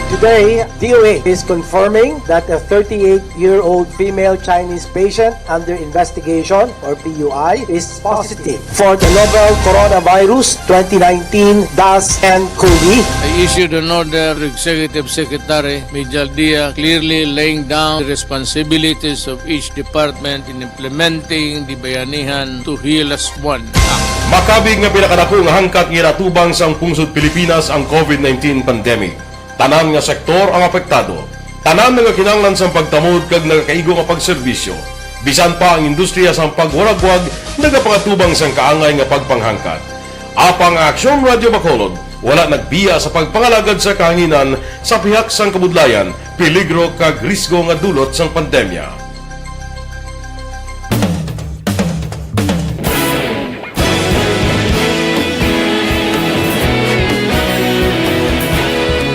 Today, D O H is confirming that a thirty-eight-year-old female Chinese patient under investigation, or P U I, is positive for the novel coronavirus twenty nineteen dash N cov. I issued an order to Executive Secretary Mijal Dia, clearly laying down the responsibilities of each department in implementing the Bayanihan to Heal Us One Act. Makabig nga pinakadako nga hangkat nga ginatubang sang pungsod Pilipinas ang covid nineteen pandemic. Tanan nga sektor ang apektado. Tanan nagakinahanglan sang pagtamod kag nagakaigo nga pagserbisyo. Bisan pa ang industriya sang pagwaragwag nagapangatubang sang kaangay nga pagpanghangkat. Apang ang Aksyon Radio Bacolod wala nagbiya sa pagpangalagad sa kahanginan sa pihak sang kabudlayan, peligro kag risgo nga dulot sang pandemya.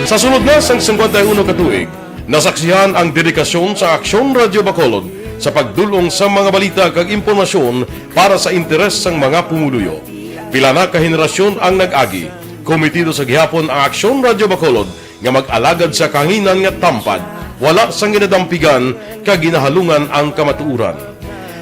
Sa sulod na sang singkwenta y uno ka tuig, nasaksihan ang dedikasyon sa Aksyon Radio Bacolod sa pagdul-ong sa mga balita kag impormasyon para sa interes sang mga pumuluyo. Pila na ka henerasyon ang nag-agi, kometido sa gihapon ang Aksyon Radio Bacolod nga mag-alagad sa kahanginan nga tampad, wala sang ginadampigan kag ginahalungan ang kamatuoran.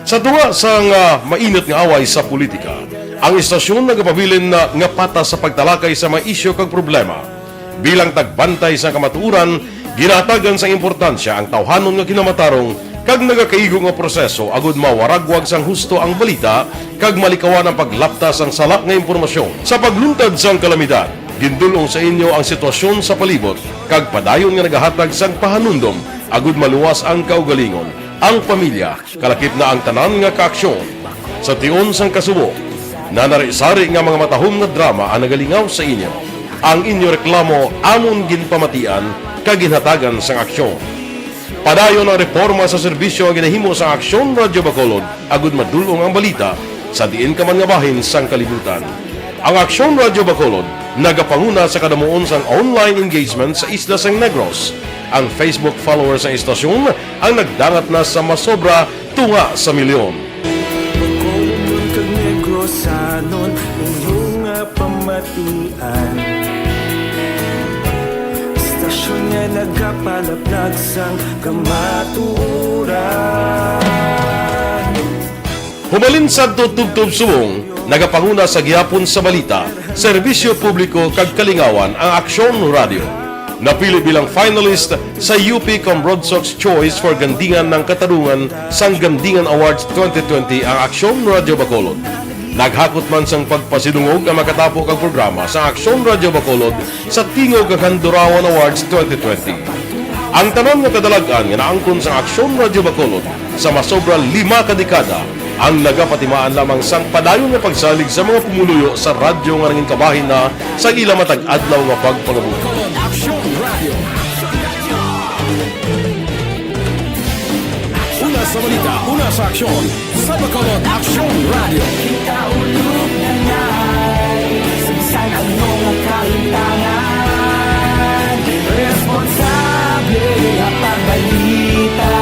Sa tunga sang, ah, mainit nga away sa politika, ang istasyon nagapabilin na nga patas sa pagtalakay sa mga isyu kag problema. Bilang tagbantay sa kamatuoran, ginahatagan sang importansya ang tawhanon nga kinamatarong kag nagakaigo nga proseso agud mawaragwag sang husto ang balita kag malikawan ang paglapta sang sala nga impormasyon. Sa pagluntad sang kalamidad, gindul-ong sa inyo ang sitwasyon sa palibot kag padayon nga nagahatag sang pahanumdom agud maluwas ang kaugalingon, ang pamilya, kalakip na ang tanan nga kaaksyon. Sa tion sang kasubo, nanari-sari nga mga matahom nga drama ang nagalingaw sa inyo. Ang inyo reklamo amon ginpamatian kag ginhatagan sang aksyon. Padayon ang reporma sa serbisyo nga ginahimo sang Aksyon Radio Bacolod agud madul-ong ang balita sa diin ka man nga bahin sang kalibutan. Ang Aksyon Radio Bacolod nagapanguna sa kadamuon sang online engagement sa isla sang Negros. Ang Facebook followers sang istasyon ang nagdangat na sa masobra tunga sa milyon. Bacolodnon kag Negrosanon, inyo nga pamatian. Istasyon nga nagapalaplag sang kamatuoran. Humalin sadto tubtob subong, nagapanguna sa gihapon sa balita, serbisyo publiko kag kalingawan ang Aksyon Radio. Napili bilang finalist sa U P Cambrodsoc's Choice for Gandingan ng Katarungan sang Gandingan Awards twenty twenty ang Aksyon Radio Bacolod. Naghakot man sang pagpasidungog ang makatapo kag programa sa Aksyon Radio Bacolod sa Tingog kag Handurawan Awards twenty twenty. Ang tanan nga kadalag-an nga naangkon sang Aksyon Radio Bacolod sa masobra lima ka dekada ang nagapatimaan lamang sang padayon nga pagsalig sa mga pumuluyo sa radyo nga nangin kabahin na sa ila matag adlaw nga pagpangabuhi. Aksyon Radio. Una sa balita, una sa aksyon, sa Bacolod Aksyon Radio. Kita ulog na ngay, sa bisan ano nga kalimtangan, responsable nga pagbalita,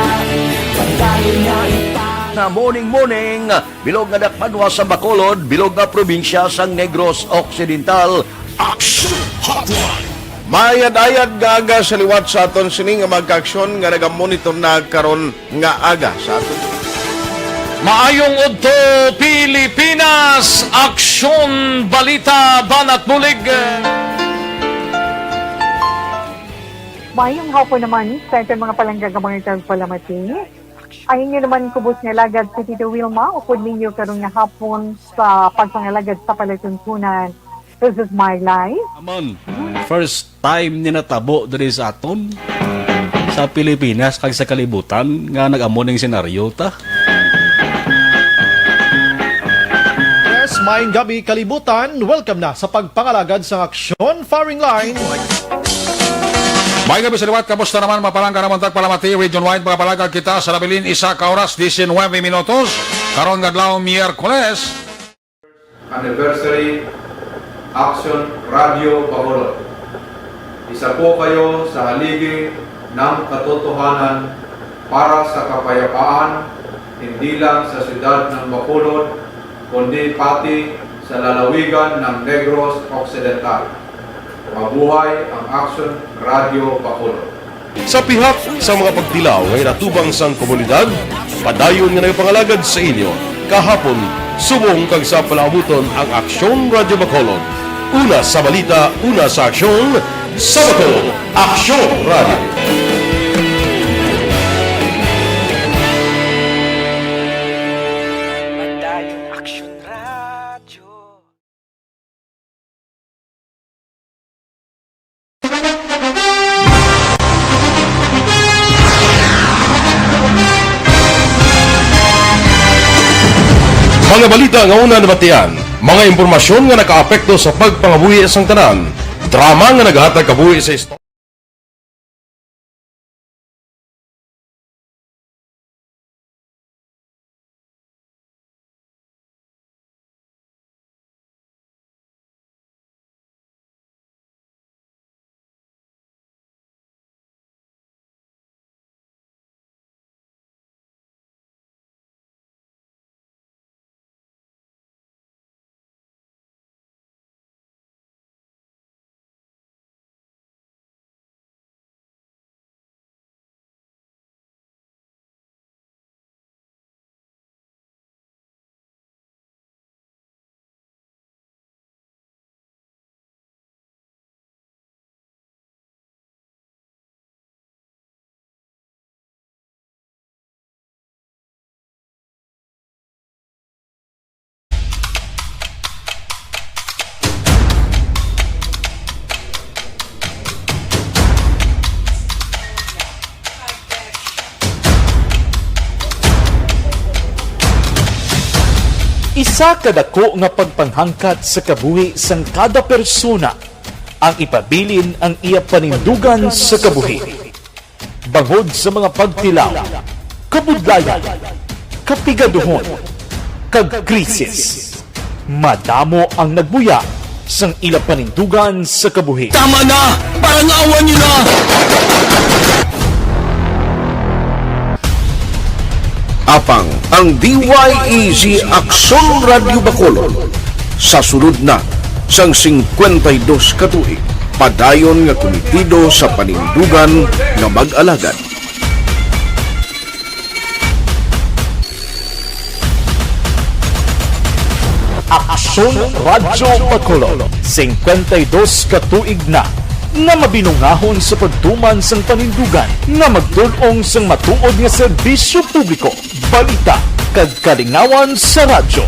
padayon nga ipang- Na morning, morning, bilog nga dakpanwa sa Bacolod, bilog nga probinsya sang Negros Occidental. Action Hotline. Mayad-ayad nga aga sa liwat sa aton sini nga magkaaksyon nga nagamonitor na karon nga aga sa aton. Maayong udto, Pilipinas! Aksyon, balita, banat bulig. Maayong hapon naman sa aton mga palangga nga mga tagpalamati. Ang inyo naman kubos nga alagad si Tito Wilma, upod ninyo karon nga hapon sa pagpangalagad sa palatuntunan. This is my life. Amon, first time ni natabo diri sa aton, sa Pilipinas kag sa kalibutan, nga nag-amo ning senaryo ta. Yes, maayong gabi, kalibutan. Welcome na sa pagpangalagad sa Aksyon Firing Line. May gabi sa liwat, kamusta naman, mga palangga namon tagpalamati, region-wide, mga palangga kita sa nabilin, isa ka oras, diecinuebe minutos, karon nga adlaw, Miyerkules. Anniversary, Action Radio Bacolod. Isa po kayo sa haligi ng katotohanan para sa kapayapaan, hindi lang sa siyudad ng Bacolod, kundi pati sa lalawigan ng Negros Occidental. Mabuhay ang Action Radio Bacolod. Sa pihak sa mga pagtilaw nga inatubang sang komunidad, padayon nga nagapangalagad sa inyo kahapon, subong kag sa palaabuton ang Aksyon Radio Bacolod. Una sa balita, una sa aksyon, sa Bacolod, Aksyon Radio. Padayon Aksyon Radio. Mga balita nga una nabatian, mga impormasyon nga nakaapekto sa pagpangabuhi sang tanan, drama nga naghatag kabuhi sa istorya. Isa ka dako nga pagpanghangkat sa kabuhi sang kada persona ang ipabilin ang iya panindugan sa kabuhi. Bangod sa mga pagtilaw, kabudlayan, kapigaduhon, kag krisis, madamo ang nagbuya sang ila panindugan sa kabuhi. Tama na! Parangawan niyo na! Apang ang D Y E G Aksyon Radyo Bacolod sa sulod na sang singkwenta y dos ka tuig, padayon nga kumitido sa panindugan nga mag-alagad. Radyo Bacolod, singkwenta y dos ka tuig na nga mabinungahon sa pagtuman sang panindugan nga magtul-ong sang matuod nga serbisyo publiko, balita, kag kalingawan sa radyo.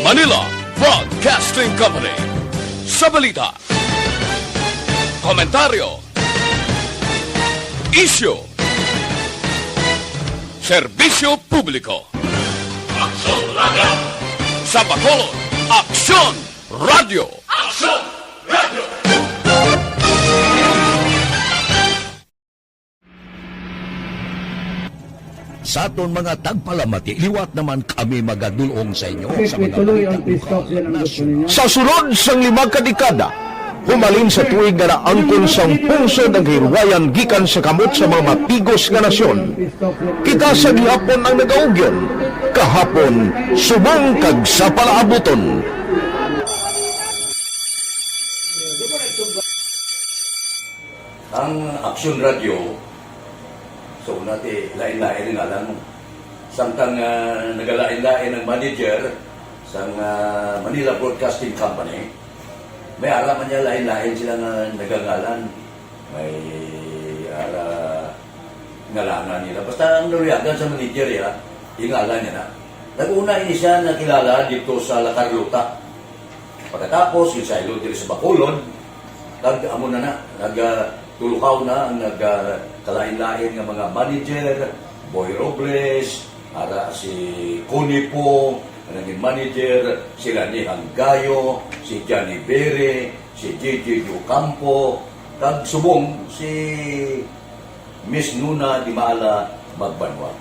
Manila Broadcasting Company. Sa balita, komentaryo, isyu, serbisyo publiko. Aksyon Radio! Sa Bacolod, Aksyon Radio! Aksyon Radio! Sa aton mga tagpalamati, liwat naman kami magadulong sa inyo sa mga balita lokal, nasyonal. Sa sulod sang lima ka dekada, humalin sa tuig nga naangkon sang pungsod ang kahilwayan gikan sa kamot sa mga mapigos nga nasyon, kita sa gihapon ang nagaugyon, kahapon, subong kag sa palaabuton. Ang Aksyon Radio, so, una ti, lain-lain ang ngalan mo. Samtang, ah, nagalain-lain ang manager sang, ah, Manila Broadcasting Company, may ara man niya lain-lain sila nga nagangalan. May ara ngalangan nila. Basta ang naluyagan sa manager, ya, yung ngalan niya na. Nag-una ini siya nakilala dito sa La Carlota. Pagkatapos, yung saylo diri sa Bacolod, kag amo na na, nag, ah, tulukaw na ang nag, ah, kalain-lain nga mga manager, Boy Robles, ara si Connie Pong, ang naging manager, si Rani Hanggayo, si Johnny Bere, si J J Ocampo, kag subong si Miss Nuna Dimala Magbanwa.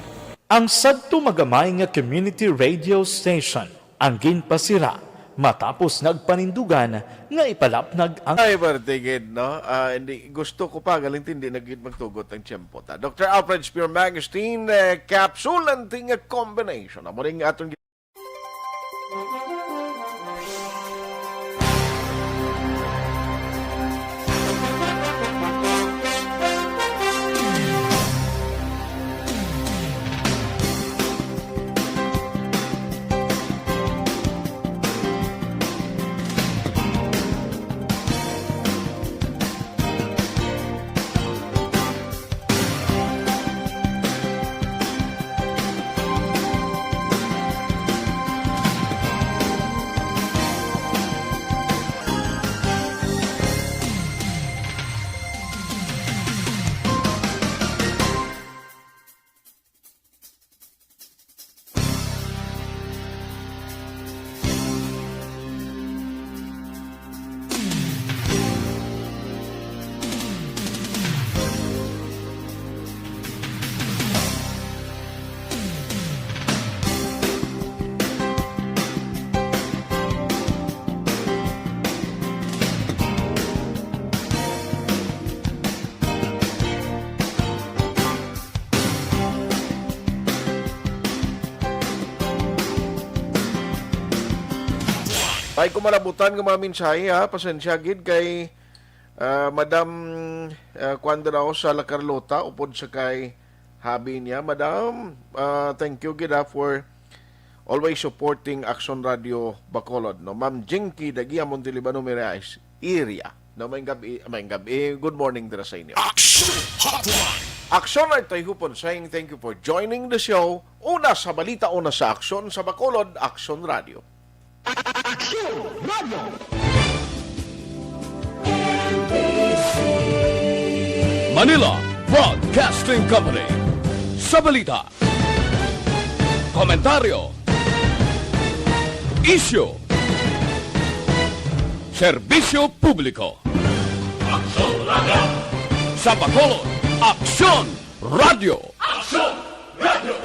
Ang sadto magamay nga community radio station ang ginpasira matapos nagpanindugan nga ipalapnag ang Ay, parte gid, no? Ah, hindi, gusto ko pa, galing hindi na gid magtugot ang tiyempo ta. Doctor Alfred Spear Magazine, eh, capsule and thing, eh, combination. Amo ring aton gi- Ay, kung malabutan nga mga mensahe, ha, pasensya gid kay, ah, Madam, ah, kuwan daw sa La Carlota, upod sa kay habi niya. Madam, ah, thank you gid, ha, for always supporting Action Radio Bacolod, no? Ma'am Jinky Dagia Montelibano Miraes area. No, maayong gabi, maayong gabi. Good morning dira sa inyo. Action Hotline. Action Hotline, saying thank you for joining the show. Una sa balita, una sa aksyon sa Bacolod, Action Radio. Action Radio. Manila Broadcasting Company. Sa balita, komentaryo, isyu, serbisyo publiko. Aksyon Radio. Sa Bacolod, Aksyon Radio. Aksyon Radio.